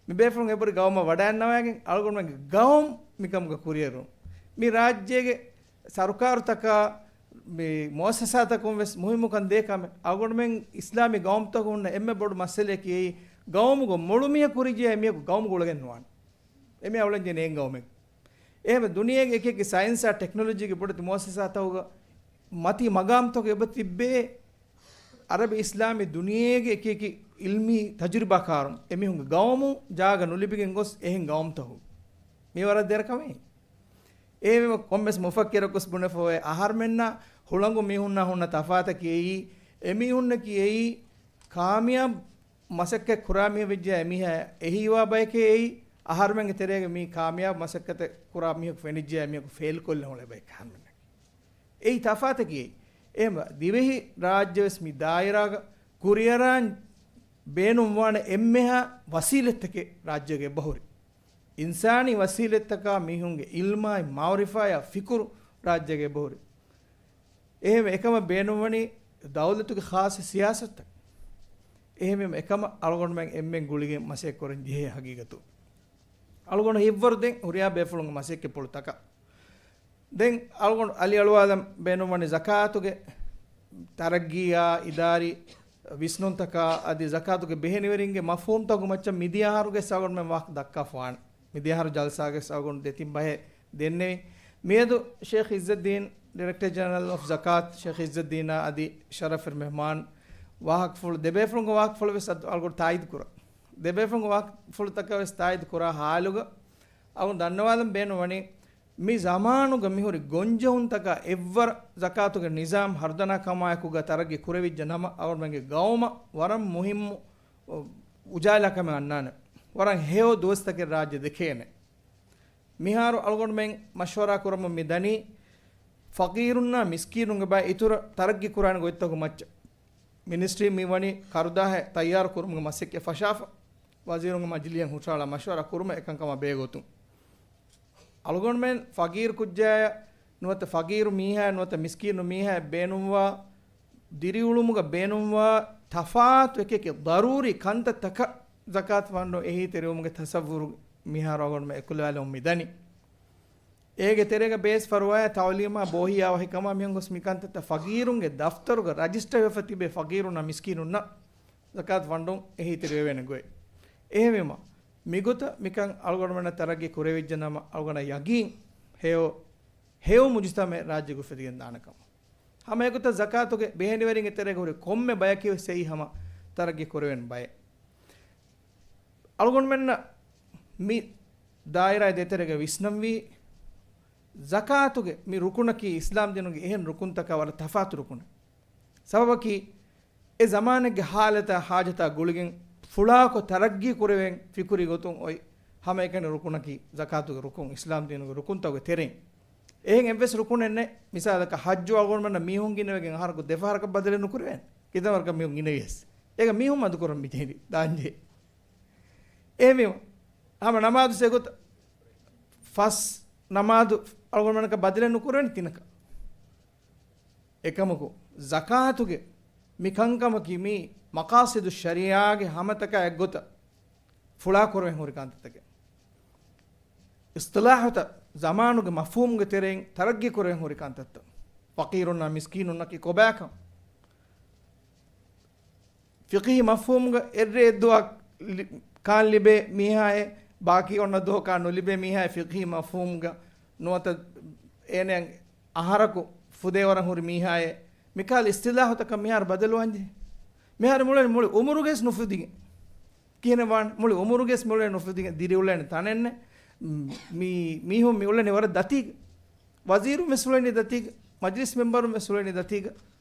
މި ބޭފުޅުން އެބުރި ގައުމަށް ވަޑައިންނަވައިގެން އަޅުގަނޑުމެންގެ ގައުމު މިކަމުގަ ކުރިއެރުން. މި ރާއްޖޭގެ ސަރުކާރުތަކާ މި މުއައްސަސާތަކުން ވެސް މުހިއްމުކަން ދޭ ކަމެއް. އަޅުގަނޑުމެން އިސްލާމީ ގައުމުތަކުން ހުންނަ އެންމެ ބޮޑު މައްސަލައަކީ އެއީ، ގައުމުގަ މޮޅު މީހަކު ކުރިއްޖެޔާ މީހަކު ގައުމުގަ އުޅެގެން ނުވާނެ. އެމީހާ އުޅެންޖެހޭނީ އެއް ގައުމެއް. އެހެންވެ، ދުނިޔޭގެ އެކި އެކި ސައިންސާ ޓެކްނޮލޮޖީގެ ބޮޑެތި މުއައްސަސާތަކުގަ މަތީ މަގާމްތަކުގަ އެބަ ތިއްބޭ، އަރަބި އިސްލާމީ ދުނިޔޭގެ އެކި އެކި އިލްމީ ތަޖުރިބާކާރުން އެމީހުންގެ ގައުމު ޖާގަ ނުލިބިގެން ގޮސް އެހެން ގައުމުތަކު. މި ވަރަށް ދެރަ ކަމެއް. އެހެންވެ، ކޮންމެސް މުފައްކިރަކު ވެސް ބުނެފައި، އަހަރުމެންނާ ހުޅަނގު މީހުންނާ ހުންނަ ތަފާތަކީ އެއީ، އެމީހުންނަކީ އެއީ ކާމިޔާބު މަސައްކަތް ކުރާ މީހެއް ވެއްޖެ އެމީހާ އެހީވާ ބަޔެކޭ އެއީ، އަހަރުމެންގެ ތެރޭގަ މީ ކާމިޔާބު މަސައްކަތެއް ކުރާ މީހަކު ފެނިއްޖެ އެމީހަކު ފެއިލް ކޮށްލެ ހުޅޭ ބަޔެއް އަހަރުމެންނަކީ. އެއީ ތަފާތަކީ އެއީ. އެހެންވެ، ދިވެހި ރާއްޖެވެސް މި ދާއިރާގަ ކުރިއަރާން ބޭނުންވާނެ އެންމެހާ ވަސީލަތްތަކެއް ރާއްޖޭގަ އެބަހުރި. އިންސާނީ ވަސީލަތްތަކާ މީހުންގެ އިލްމާއި މައުރިފާއާ ފިކުރު ރާއްޖޭގަ އެބަހުރި. އެހެންވެ، އެކަމަށް ބޭނުންވަނީ ދައުލަތުގެ ޚާއްޞަ ސިޔާސަތުތައް. އެހެންވީމަ، އެކަމަށް އަޅުގަނޑުމެން އެންމެން ގުޅިގެން މަސައްކަތް ކުރަން ޖެހޭ ހަގީގަތު. އަޅުގަނޑު ހިތްވަރު ދެން ހުރިހާ ބޭފުޅުންގެ މަސައްކަތްޕުޅުތަކަށް. ދެން އަޅުގަނޑު އަލިއަޅުވާލަން ބޭނުންވަނީ ޒަކާތުގެ ތަރައްގީއާ، އިދާރީ ވިސްނުންތަކާ އަދި ޒަކާތުގެ ބެހެނިވެރިންގެ މަފްހޫމްތަކުގެ މައްޗަށް މިދިޔަ އަހަރުގެ އަޅުގަނޑުމެން ވާހަކަ ދައްކާފަވާނެ. މިދިޔަ އަހަރު ޖަލްސާގެ އަޅުގަނޑު ދެތިން ބަހެއް ދެންނެވި. މިއަދު ޝޭޚް އިއްޒައްދީން، ޑިރެކްޓަރ ޖެނެރަލް އޮފް ޒަކާތް، ޝޭޚް އިއްޒައްދީނާ އަދި ޝަރަފް މެހްމާން ވާހަކަފުޅު ދެބޭފުޅުންގެ ވާހަކަފުޅު ވެސް އަދު އަޅުގަނޑު ތާއީދު ކުރަން. ދެބޭފުޅުންގެ ވާހަކަފުޅުތަކަށް ވެސް ތާއީދު ކުރާ ހާލުގަ އަޅުގަނޑު ދަންނަވާލަން ބޭނުންވަނީ، މި ޒަމާނުގަ މިހުރި ގޮންޖެހުންތަކާ އެއްވަރަށް ޒަކާތުގެ ނިޒާމް ހަރުދަނާ ކަމާއެކުގަ ތަރައްގީ ކުރެވިއްޖެ ނަމަ، އަޅުގަނޑުމެންގެ ގައުމަށް ވަރަށް މުހިއްމު އުޖާލާ ކަމެއް އަންނާނެ. ވަރަށް ހެޔޮ ދުވަސްތަކެއް ރާއްޖެ ދެކޭނެ. މިހާރު އަޅުގަނޑުމެން މަޝްވަރާ ކުރަމުން މި ދަނީ، ފަޤީރުންނާ މިސްކީނުންގެ ބައި އިތުރަށް ތަރައްގީ ކުރާނެ ގޮތްތަކުގެ މައްޗަށް. މިނިސްޓްރީ މި ވަނީ ކަރުދާހެއް ތައްޔާރު ކުރުމުގެ މަސައްކަތް ފަށާފަ، ވަޒީރުންގެ މަޖިލީހަށް ހުށަހަޅާ މަޝްވަރާ ކުރުމަށް އެކަންކަމާ ބޭގޮތުން. އަޅުގަނޑުމެން ފަޤީރު ކުއްޖާއަށް ނުވަތަ ފަޤީރު މީހާއަށް ނުވަތަ މިސްކީނު މީހާއަށް ބޭނުންވާ، ދިރިއުޅުމުގަ ބޭނުންވާ ތަފާތު އެކި އެކި ޟަރޫރީ ކަންތައްތަކަށް ޒަކާތު ފަންޑު އެހީތެރިވުމުގެ ތަޞައްވުރު މިހާރު އަޅުގަނޑުމެން އެކުލަވާލަމުން މިދަނީ. އޭގެ ތެރޭގަ ބޭސް ފަރުވާއާ ތަޢުލީމާ ބޯހިޔާ ވަހިކަމާ މިހެން ގޮސް މިކަންތައްތައް ފަޤީރުންގެ ދަފްތަރުގަ ރަޖިސްޓަރ ވެފަ ތިބޭ ފަޤީރުންނަށް މިސްކީނުންނަށް ޒަކާތު ފަންޑުން އެހީތެރިވެވޭނެ ގޮތް. އެހެންވީމަ، މިގޮތަށް މިކަން އަޅުގަނޑުމެންނަށް ތަރައްގީ ކުރެވިއްޖެ ނަމަ، އަޅުގަނޑަށް ޔަގީން ހެޔޮ، ހެޔޮ މުޖުތަމައެއް ރާއްޖޭގަ އުފެދިގެން ދާނެ ކަމަށް. ހަމަ އެގޮތަށް ޒަކާތުގެ ބެހެނިވެރިންގެ ތެރޭގަ ހުރި ކޮންމެ ބަޔަކީ ވެސް އެއީ ހަމަ ތަރައްގީ ކުރެވޭނެ ބައެއް. އަޅުގަނޑުމެންނަށް މި ދާއިރާ ދޭތެރޭގަ ވިސްނަންވީ، ޒަކާތުގެ މި ރުކުނަކީ އިސްލާމް ދީނުގެ އެހެން ރުކުންތަކާ ވަރަށް ތަފާތު ރުކުނެއް. ސަބަބަކީ، އެ ޒަމާނެއްގެ ހާލަތާ ހާޖަތާ ގުޅިގެން ފުޅާކޮށް ތަރައްގީ ކުރެވެން ފިކުރީ ގޮތުން އޮތް ހަމައެކަނި ރުކުނަކީ ޒަކާތުގެ ރުކުން، އިސްލާމް ދީނުގެ ރުކުންތަކުގެ ތެރެއިން. އެހެން އެއްވެސް ރުކުނެއް ނެތް. މިސާލަކަށް ޙައްޖު އަޅުގަނޑުމެންނަށް މީހުން ގިނަވެގެން އަހަރަކު ދެފަހަރަކަށް ބަދަލެއް ނުކުރެވޭނެ. ކިތަން ވަރަކަށް މީހުން ގިނަވިޔަސް. އޭގަ މީހުން މަދުކުރަން މިޖެހެނީ ދާންޖެހޭ. އެހެންވީމަ، ހަމަ ނަމާދު ސެގޮތަށް ފަސް ނަމާދު އަޅުގަނޑުމެންނަކަށް ބަދަލެއް ނުކުރެވޭނެ ތިނަކަށް. އެކަމަކު، ޒަކާތުގެ މި ކަންކަމަކީ މީ މަޤާޞިދު ޝަރީޢާގެ ހަމަތަކާ އެއްގޮތަށް ފުޅާ ކުރެވެން ހުރި ކަންތައްތަކެއް. އިޞްޠިލާޙުތައް ޒަމާނުގެ މަފްހޫމުގެ ތެރެއިން ތަރައްގީ ކުރެވެން ހުރި ކަންތައްތައް. ފަޤީރުންނާ މިސްކީނުންނަކީ ކޮބާކަން. ފިޤްހީ މަފްހޫމުގަ އެއްރޭ އެއްދުވަހަކަށް ލި-، ކާން ލިބޭ މީހާއެއް، ބާކީ އޮންނަ ދުވަހަކާ ނުލިބޭ މީހާއެއް، ފިޤްހީ މަފްހޫމުގަ ނުވަތަ އޭނައަށް އަހަރަކު ފުދޭވަރަށް ހުރި މީހާއެއް، މިކަހަލަ އިޞްޠިލާޙުތަކަށް މިހާރު ބަދަލުވާންޖެހޭ. މިހާރު މިއުޅެނީ މުޅި އުމުރުގެސް ނުފުދިގެން. ކިހިނެއް ވާން؟ މުޅި އުމުރުގެސް މިއުޅެނީ ނުފުދިގެން، ދިރިއުޅޭނެ ތަނެއް ނެތް. މީ، މީހުން މިއުޅެނީ ވަރަށް ދަތީގަ. ވަޒީރުން ވެސް އުޅެނީ ދަތީގަ، މަޖިލިސް މެމްބަރުން ވެސް އުޅެނީ ދަތީގަ،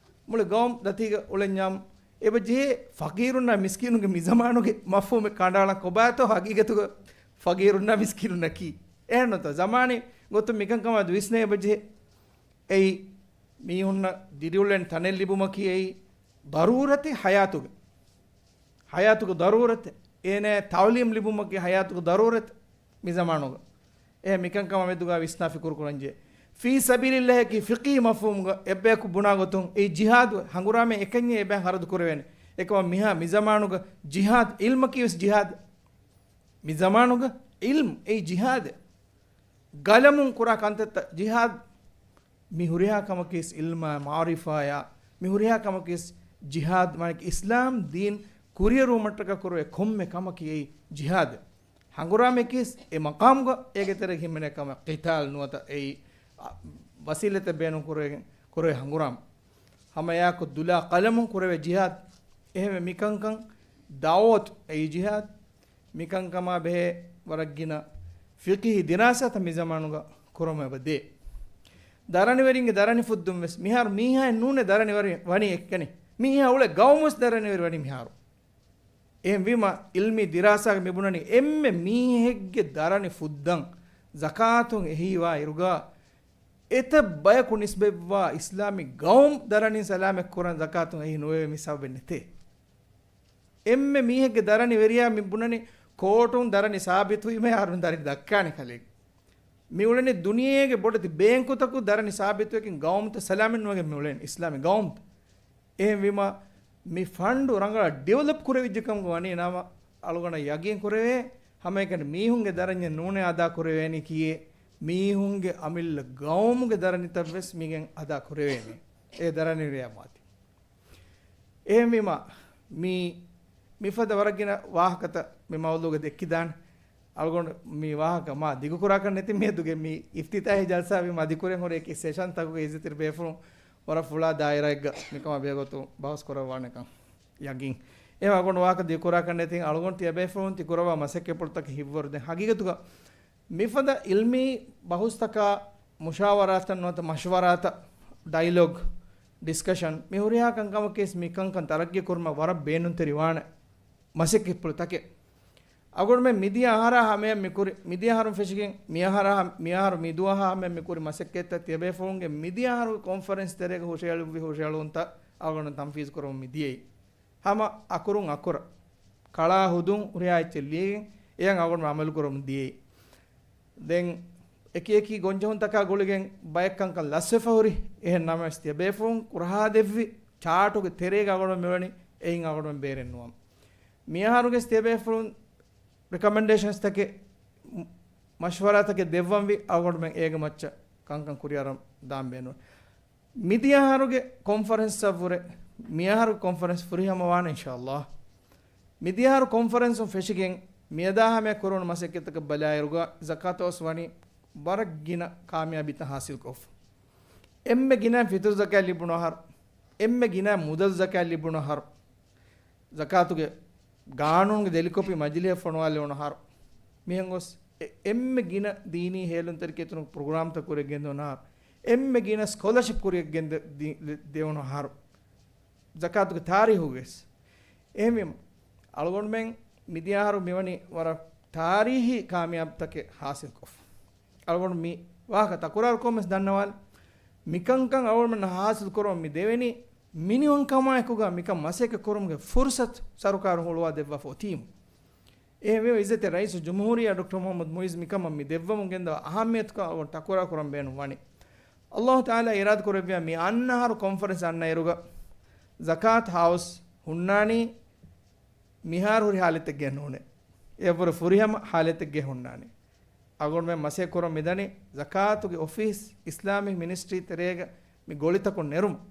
މުޅި ގައުމު ދަތީގަ އުޅެންޏާމު، އެބަ ޖެހޭ ފަޤީރުންނާ މިސްކީނުންގެ މިޒަމާނުގެ މަފްހޫމެއް ކަނޑައަޅަން ކޮބާތޯ ހަގީގަތުގަ ފަޤީރުންނާ މިސްކީނުންނަކީ. އެހެންނުތަ؟ ޒަމާނީ ގޮތުން މިކަންކަމާ ވިސްނޭ އެބަ ޖެހޭ. އެއީ މީހުންނަށް ދިރިއުޅެން ތަނެއް ލިބުމަކީ އެއީ ޟަރޫރަތެއް ޙަޔާތުގެ. ޙަޔާތުގެ ޟަރޫރަތެއް. އޭނާ ތަޢުލީމް ލިބުމަކީ ޙަޔާތުގެ ޟަރޫރަތެއް މި ޒަމާނުގަ. އެ މިކަންކަމާ މެދުގަ ވިސްނާ ފިކުރު ކުރަންޖެ. ފީ ސަބީލިﷲ އަކީ ފިޤްހީ މަފްހޫމުގަ އެއްބަޔަކު ބުނާ ގޮތުން އެއީ ޖިހާދު ހަނގުރާމަ އެކަންޏެއް އެބަ ހަރަދު ކުރެވޭނެ. އެކަމަ މިހާ މިޒަމާނުގަ ޖިހާދު، ޢިލްމަކީ ވެސް ޖިހާދެއް. މި ޒަމާނުގަ ޢިލްމު އެއީ ޖިހާދެއް. ގަލަމުން ކުރާ ކަންތައްތައް ޖިހާދު. މި ހުރިހާ ކަމަކީސް ޢިލްމާ މަޢުރިފާޔާ، މި ހުރިހާ ކަމަކީސް ޖިހާދު، މާނައަކީ އިސްލާމް ދީން ކުރިއެރުވުމަށްޓަކާ ކުރެވޭ ކޮންމެ ކަމަކީ އެއީ ޖިހާދެއް. ހަނގުރާމައަކީސް އެ މަޤާމުގަ އޭގެ ތެރޭގަ ހިމެނޭ ކަމެއް ޤިތާލް ނުވަތަ އެއީ، އަ، ވަސީލަތެއް ބޭނުން ކުރެވެގެން ކުރެވޭ ހަނގުރާމަ. ހަމައެއާއެކު ދުލާ ޤަލަމުން ކުރެވޭ ޖިހާދު. އެހެންވެ މިކަންކަން ދަޢުވަތު އެއީ ޖިހާދު. މިކަންކަމާ ބެހޭ ވަރަށް ގިނަ ފިޤްހީ ދިރާސާތައް މި ޒަމާނުގަ ކުރަމުން އެބަ ދޭ. ދަރަނިވެރިންގެ ދަރަނި ފުއްދުން ވެސް މިހާރު މީހާއެއް ނޫނޭ ދަރަނިވެރި ވަނީ އެކަނި. މީހާ އުޅޭ ގައުމުވެސް ދަރަނިވެރި ވަނީ މިހާރު. އެހެންވީމަ، ޢިލްމީ ދިރާސާގަ މި ބުނަނީ އެންމެ މީހެއްގެ ދަރަނި ފުއްދަން ޒަކާތުން އެހީވާ އިރުގަ، އެތައް ބަޔަކު ނިސްބަތްވާ އިސްލާމީ ގައުމު ދަރަނިން ސަލާމަތް ކުރަން ޒަކާތުން އެހީ ނުވެވޭ މި ސަބަބެއް ނެތޭ. އެންމެ މީހެއްގެ ދަރަނި ވެރިޔާ މި ބުނަނީ ކޯޓުން ދަރަނި ސާބިތުވީމަ އަހަރުމެން ދަރަނި ދައްކާނެ ކަލޭގެ. މި އުޅެނީ ދުނިޔޭގެ ބޮޑެތި ބޭންކުތަކު ދަރަނި ސާބިތުވެގެން ގައުމުތައް ސަލާމަތް ނުވެގެން މި އުޅެނީ އިސްލާމީ ގައުމުތައް. އެހެންވީމަ މި ފަންޑު ރަނގަޅަށް ޑިވެލޮޕް ކުރެވިއްޖެ ކަމުގަ ވަނީ ނަމަ އަޅުގަނޑަށް ޔަގީން ކުރެވޭ ހަމައެކަނި މީހުންގެ ދަރަންޏެއް ނޫނޭ އަދާ ކުރެވޭނީ ކިއޭ މީހުންގެ އަމިއްލަ ގައުމުގެ ދަރަނިތައް ވެސް މިގެން އަދާ ކުރެވޭނެ. އެ ދަރަނިވެރިޔާ މާތި. އެހެންވީމަ، މި، މިފަދަ ވަރަށް ގިނަ ވާހަކަތައް މި މައުޟޫގަ ދެއްކިދާނެ. އަޅުގަނޑު މި ވާހަކަ މާ ދިގުކުރާކަށް ނެތި މިއަދުގެ މި އިފްތިތާހީ ޖަލްސާ ވީމަ ދިކުރެން ހުރި އެކި ސެޝަންތަކުގެ އިއްޒަތްތެރި ބޭފުޅުން ވަރަށް ފުޅާ ދާއިރާއެއްގަ މިކަމާ ބެހޭގޮތުން ބަހުސް ކުރައްވާނެކަން ޔަގީން. އެހެން އަޅުގަނޑު ވާހަކަ ދިގުކުރާކަށް ނެތިން އަޅުގަނޑު ތިޔަބޭފުޅުން ތި ކުރައްވާ މަސައްކަތްޕުޅުތަކަށް ހިތްވަރު ދެން ހަގީގަތުގަ މިފަދަ ޢިލްމީ ބަހުސްތަކާ މުޝާވަރާތައް ނުވަތަ މަޝްވަރާތައް، ޑައިލޮގް، ޑިސްކަޝަން، މި ހުރިހާ ކަންކަމަކީސް މިކަންކަން ތަރައްގީ ކުރުމަށް ވަރަށް ބޭނުންތެރި ވާނެ މަސައްކަތްޕުޅު ތަކެއް. އަޅުގަނޑުމެން މިދިޔަ އަހަރާ ހަމަޔަށް މިކުރި، މިދިޔަ އަހަރުން ފެށިގެން މި އަހަރާ ހަ-، މި އަހަރު މި ދުވަހާ ހަމަޔަށް މިކުރި މަސައްކަތްތައް ތިޔަބޭފުޅުންގެ މިދިޔަ އަހަރުގެ ކޮންފަރެންސް ތެރޭގަ ހުށައެޅުއްވި ހުށައެޅުންތައް އަޅުގަނޑު ތަންފީޒު ކުރަމުން މި ދިޔައީ. ހަމަ އަކުރުން އަކުރަށް، ކަޅާ ހުދުން ހުރިހާ އެއްޗެއް ލިޔެގެން އެޔަށް އަޅުގަނޑު އަމަލު ކުރަމުން ދިޔައީ. ދެން އެކި އެކި ގޮންޖެހުންތަކާ ގުޅިގެން ބައެއް ކަންކަން ލަސްވެފަ ހުރި. އެހެން ނަމަވެސް ތިޔަބޭފުޅުން ކުރަހާ ދެއްވި ޗާޓުގެ ތެރޭގަ އަޅުގަނޑު މިވަނީ އެއިން އަޅުގަނޑު ބޭރެއް ނުވަމު. މިއަހަރުގެސް ތިޔަބޭފުޅުން ރެކޮމެންޑޭޝަންސްތަކެއް، މަޝްވަރާތަކެއް ދެއްވަންވީ އަޅުގަނޑުމެން އޭގެ މައްޗަށް ކަންކަން ކުރިއަރަން ދާން ބޭނުން. މިދިޔައަހަރުގެ ކޮންފަރެންސަށްވުރެ މިއަހަރު ކޮންފަރެންސް ފުރިހަމަ ވާނެ އިންޝާﷲ. މިދިޔައަހަރު ކޮންފަރެންސުން ފެށިގެން މިއަދާ ހަމަޔަށް ކުރެވުނު މަސައްކަތްތަކަށް ބަލާއިރުގަ ޒަކާތަށް ވެސް ވަނީ ވަރަށް ގިނަ ކާމިޔާބީތައް ހާސިލްކޮށްފަ. އެންމެ ގިނަ ފިތުރު ޒަކާތް ލިބުނު އަހަރު، އެންމެ ގިނަ މުދަލު ޒަކާތް ލިބުނު އަހަރު، ޒަކާތުގެ ގާނޫނުގެ ދެލިކޮޕީ މަޖިލީހަށް ފޮނުވާލެވުނު އަހަރު، މިހެން ގޮސް އެ-، އެންމެ ގިނަ ދީނީ ހޭލުންތެރިކައިތުނު ޕްރޮގްރާމްތައް ކުރިއަށް ގެންދެވުނު އަހަރު، އެންމެ ގިނަ ސްކޮލަޝިޕް ކުރިއަށް ގެންދެ-، ދި-، ދެވުނު އަހަރު، ޒަކާތުގެ ތާރީހުގަވެސް. އެހެންވީމަ، އަޅުގަނޑުމެން މިދިޔަ އަހަރު މިވަނީ ވަރަށް ތާރީހީ ކާމިޔާބުތަކެއް ހާސިލްކޮށްފަ. އަޅުގަނޑު މި ވާހަކަ ތަކުރާރުކޮށްވެސް ދަންނަވާލި. މިކަންކަން އަޅުގަނޑުމެންނަށް ހާސިލް ކުރަމުން މި ދެވެނީ މިނިވަންކަމާއެކުގަ މިކަން މަސައްކަތް ކުރުމުގެ ފުރުސަތު ސަރުކާރުން ހުޅުވާ ދެއްވާފަ އޮތީމު. އެހެންވެ، އިއްޒަތްތެރި ރައީސުލްޖުމްހޫރިއްޔާ ޑޮކްޓަރ މުޙައްމަދު މުޢިއްޒު މިކަމަށް މި ދެއްވަމުން ގެންދަވާ އަހައްމިއްޔަތުކަން އަޅުގަނޑު ތަކުރާރު ކުރަން ބޭނުން ވަނީ. އައްލާހު ތަޢާލާ އިރާދަ ކުރެއްވިޔާ މި އަންނަ އަހަރު ކޮންފަރެންސް އަންނަ އިރުގަ ޒަކާތް ހައުސް ހުންނާނީ މިހާރު ހުރި ހާލަތެއްގެ ނޫނޭ. އެއަށްވުރެ ފުރިހަމަ ހާލަތެއްގެ ހުންނާނީ. އަޅުގަނޑުމެން މަސައްކަތް ކުރަން މިދަނީ ޒަކާތުގެ އޮފީސް، އިސްލާމިކް މިނިސްޓްރީ ތެރޭގަ މި ގޮޅިތަކުން ނެރުމަށް.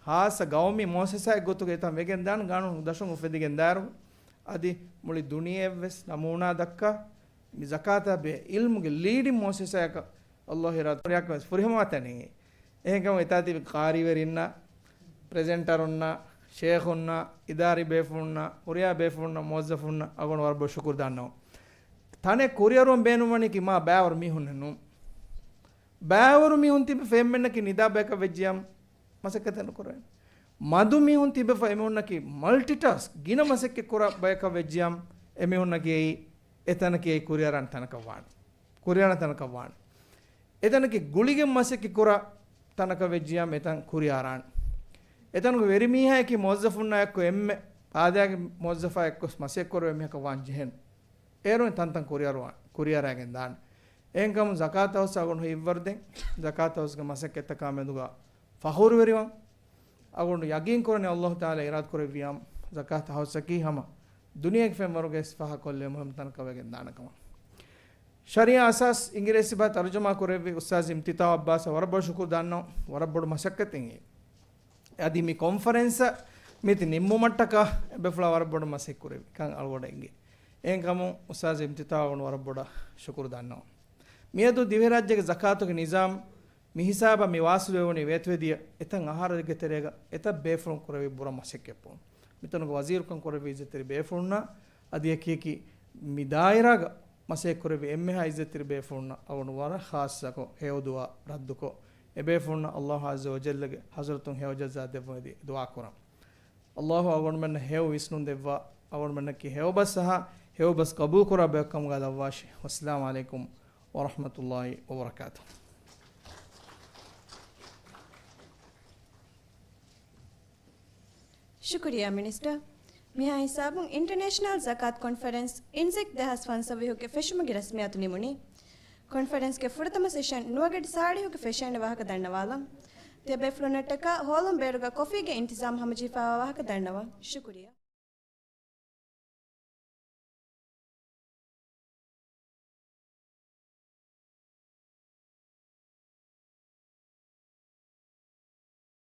ހާއްސަ ގައުމީ މުއައްސަސާއެއް ގޮތުގަ އެތަން ވެގެން ދާން ގާނޫނު ދަށުން އުފެދިގެން ދާއިރު، އަދި މުޅި ދުނިޔެއަށްވެސް ނަމޫނާ ދައްކާ މި ޒަކާތާ ބެހޭ އިލްމުގެ ލީޑިން މުއައްސަސާއަކަށް އައްލާހު އިރާދަ ކުރިޔާކަށް ވެސް ފުރިހަމަވާ ތަނެއް. އެހެންކަމުން އެތާ ތިބި ޤާރީވެރިންނާ، ޕްރެޒެންޓަރުންނާ، ޝޭޚުންނާ، އިދާރީ ބޭފުޅުންނާ، ހުރިހާ ބޭފުޅުންނާ، މުވައްޒަފުންނާ އަޅުގަނޑު ވަރަށް ބޮޑަށް ޝުކުރު ދަންނަވަން. ތަނެއް ކުރިއަރުވަން ބޭނުންވަނީކީ މާ ބައިވަރު މީހުންނެއް ނޫން. ބައިވަރު މީހުން ތިބެފަ އެންމެންނަކީ ނިދާ ބަޔަކަށް ވެއްޖިޔާ މަސައްކަތެއް ނުކުރޭ. މަދު މީހުން ތިބެފަ އެމީހުންނަކީ މަލްޓިޓާސްކް، ގިނަ މަސައްކަތް ކުރާ ބަޔަކަށް ވެއްޖިޔާ އެމީހުންނަކީ އެތަނަކީ އެއީ ކުރިއަރާނެ ތަނަކަށް ވާނެ. ކުރިއަރާނެ ތަނަކަށް ވާނެ. އެތަނަކީ ގުޅިގެން މަސައްކަތް ކުރާ ތަނަކަށް ވެއްޖިޔާ އެތަން ކުރިއަރާނެ. އެތަނުގެ ވެރިމީހާއަކީ މުވައްޒަފުންނާ އެއްކޮށް އެންމެ ފާދައިގެ މުވައްޒަފާ އެއްކޮށް މަސައްކަތް ކުރެވޭ މީހަކަށް ވާން ޖެހޭނެ. އޭރުން ތަންތަން ކުރިއަރުވާ-، ކުރިއަރާގެން ދާނެ. އެހެންކަމުން ޒަކާތު ހައުސް އަޅުގަނޑު ހިތްވަރުދޭން، ޒަކާތު ހައުސްގެ މަސައްކަތްތަކާ މެދުގަ ފަޚުރުވެރިވަން. އަޅުގަނޑު ޔަގީން ކުރަނީ އައްލާހު ތަޢާލާ އިރާދަ ކުރެއްވިޔާ ޒަކާތު ހައުސަކީ ހަމަ ދުނިޔޭގެ ފެންވަރުގައި ފާހަގަކޮށްލެވޭ މުހިންމު ތަނަކަށް ވެގެން ދާނެ ކަމަށް. ޝަރީޢާ އަސާސް އިނގިރޭސި ބަހަށް ތަރުޖަމާ ކުރެއްވި އުސްތާޛު އިމްތިތާޢު ޢައްބާސަށް ވަރަށް ބޮޑަށް ޝުކުރު ދަންނަވަން. ވަރަށް ބޮޑު މަސައްކަތެއް އެއީ. އަދި މި ކޮންފަރެންސަށް މިތި ނިންމުމަށްޓަކާ އެބޭފުޅާ ވަރަށް ބޮޑަށް މަސައްކަތް ކުރެއްވި ކަން އަޅުގަނޑަށް އެނގޭ. އެހެންކަމުން އުސްތާޛު އިމްތިތާޢު އަޅުގަނޑު ވަރަށް ބޮޑަށް ޝުކުރު ދަންނަވަން. މިއަދު ދިވެހިރާއްޖޭގެ ޒަކާތުގެ ނިޒާމް މި ހިސާބަށް މި ވާސިލުވެވުނީ ވޭތުވެދިޔަ އެތައް އަހަރެއްގެ ތެރޭގަ އެތައް ބޭފުޅުން ކުރެއްވި ބުރަ މަސައްކަތްޕުޅުން. މިތަނުގެ ވަޒީރުކަން ކުރެއްވި އިއްޒަތްތެރި ބޭފުޅުންނަށް އަދި އެކި އެކި މި ދާއިރާގަ މަސައްކަތް ކުރެއްވި އެންމެހާ އިއްޒަތްތެރި ބޭފުޅުންނަށް އަޅުގަނޑު ވަރަށް ޚާއްޞަކޮށް ހެޔޮ ދުޢާ ރައްދުކޮށް، އެބޭފުޅުންނަށް އައްލާހު ޢައްޒަ ވަޖައްލަގެ ޙަޟްރަތުން ހެޔޮ ޖަޒާ ދެއްވުމަށް ދުޢާ ކުރަން. އައްލާހު އަޅުގަނޑުމެންނަށް ހެޔޮ ވިސްނުން ދެއްވާ، އަޅުގަނޑުމެންނަކީ ހެޔޮބަސް އަހާ، ހެޔޮބަސް ޤަބޫލު ކުރާ ބަޔަކު ކަމުގައި ލައްވާށި. ވައްސަލާމު ޢަލައިކުމް ވަރަޙްމަތުﷲި ވަބަރަކާތުހު. ޝުކުރިއްޔާ މިނިސްޓަރ. މިހާ ހިސާބުން އިންޓަރނޭޝަނަލް ޒަކާތް ކޮންފަރެންސް އިންޒެކް ދެހާސް ފަންސަވީހުގެ ފެށުމުގެ ރަސްމިއްޔާތު ނިމުނީ. ކޮންފަރެންސްގެ ފުރަތަމަ ސެޝަން ނުވަގަޑި ސާޅީހުގެ ފެށޭނެ ވާހަކަ ދަންނަވާލަން. ތިޔަބޭފުޅުންނަށްޓަކާ ހޯލުން ބޭރުގަ ކޮފީގެ އިންތިޒާމް ހަމަޖެހިފައިވާ ވާހަކަ ދަންނަވަން. ޝުކުރިއްޔާ.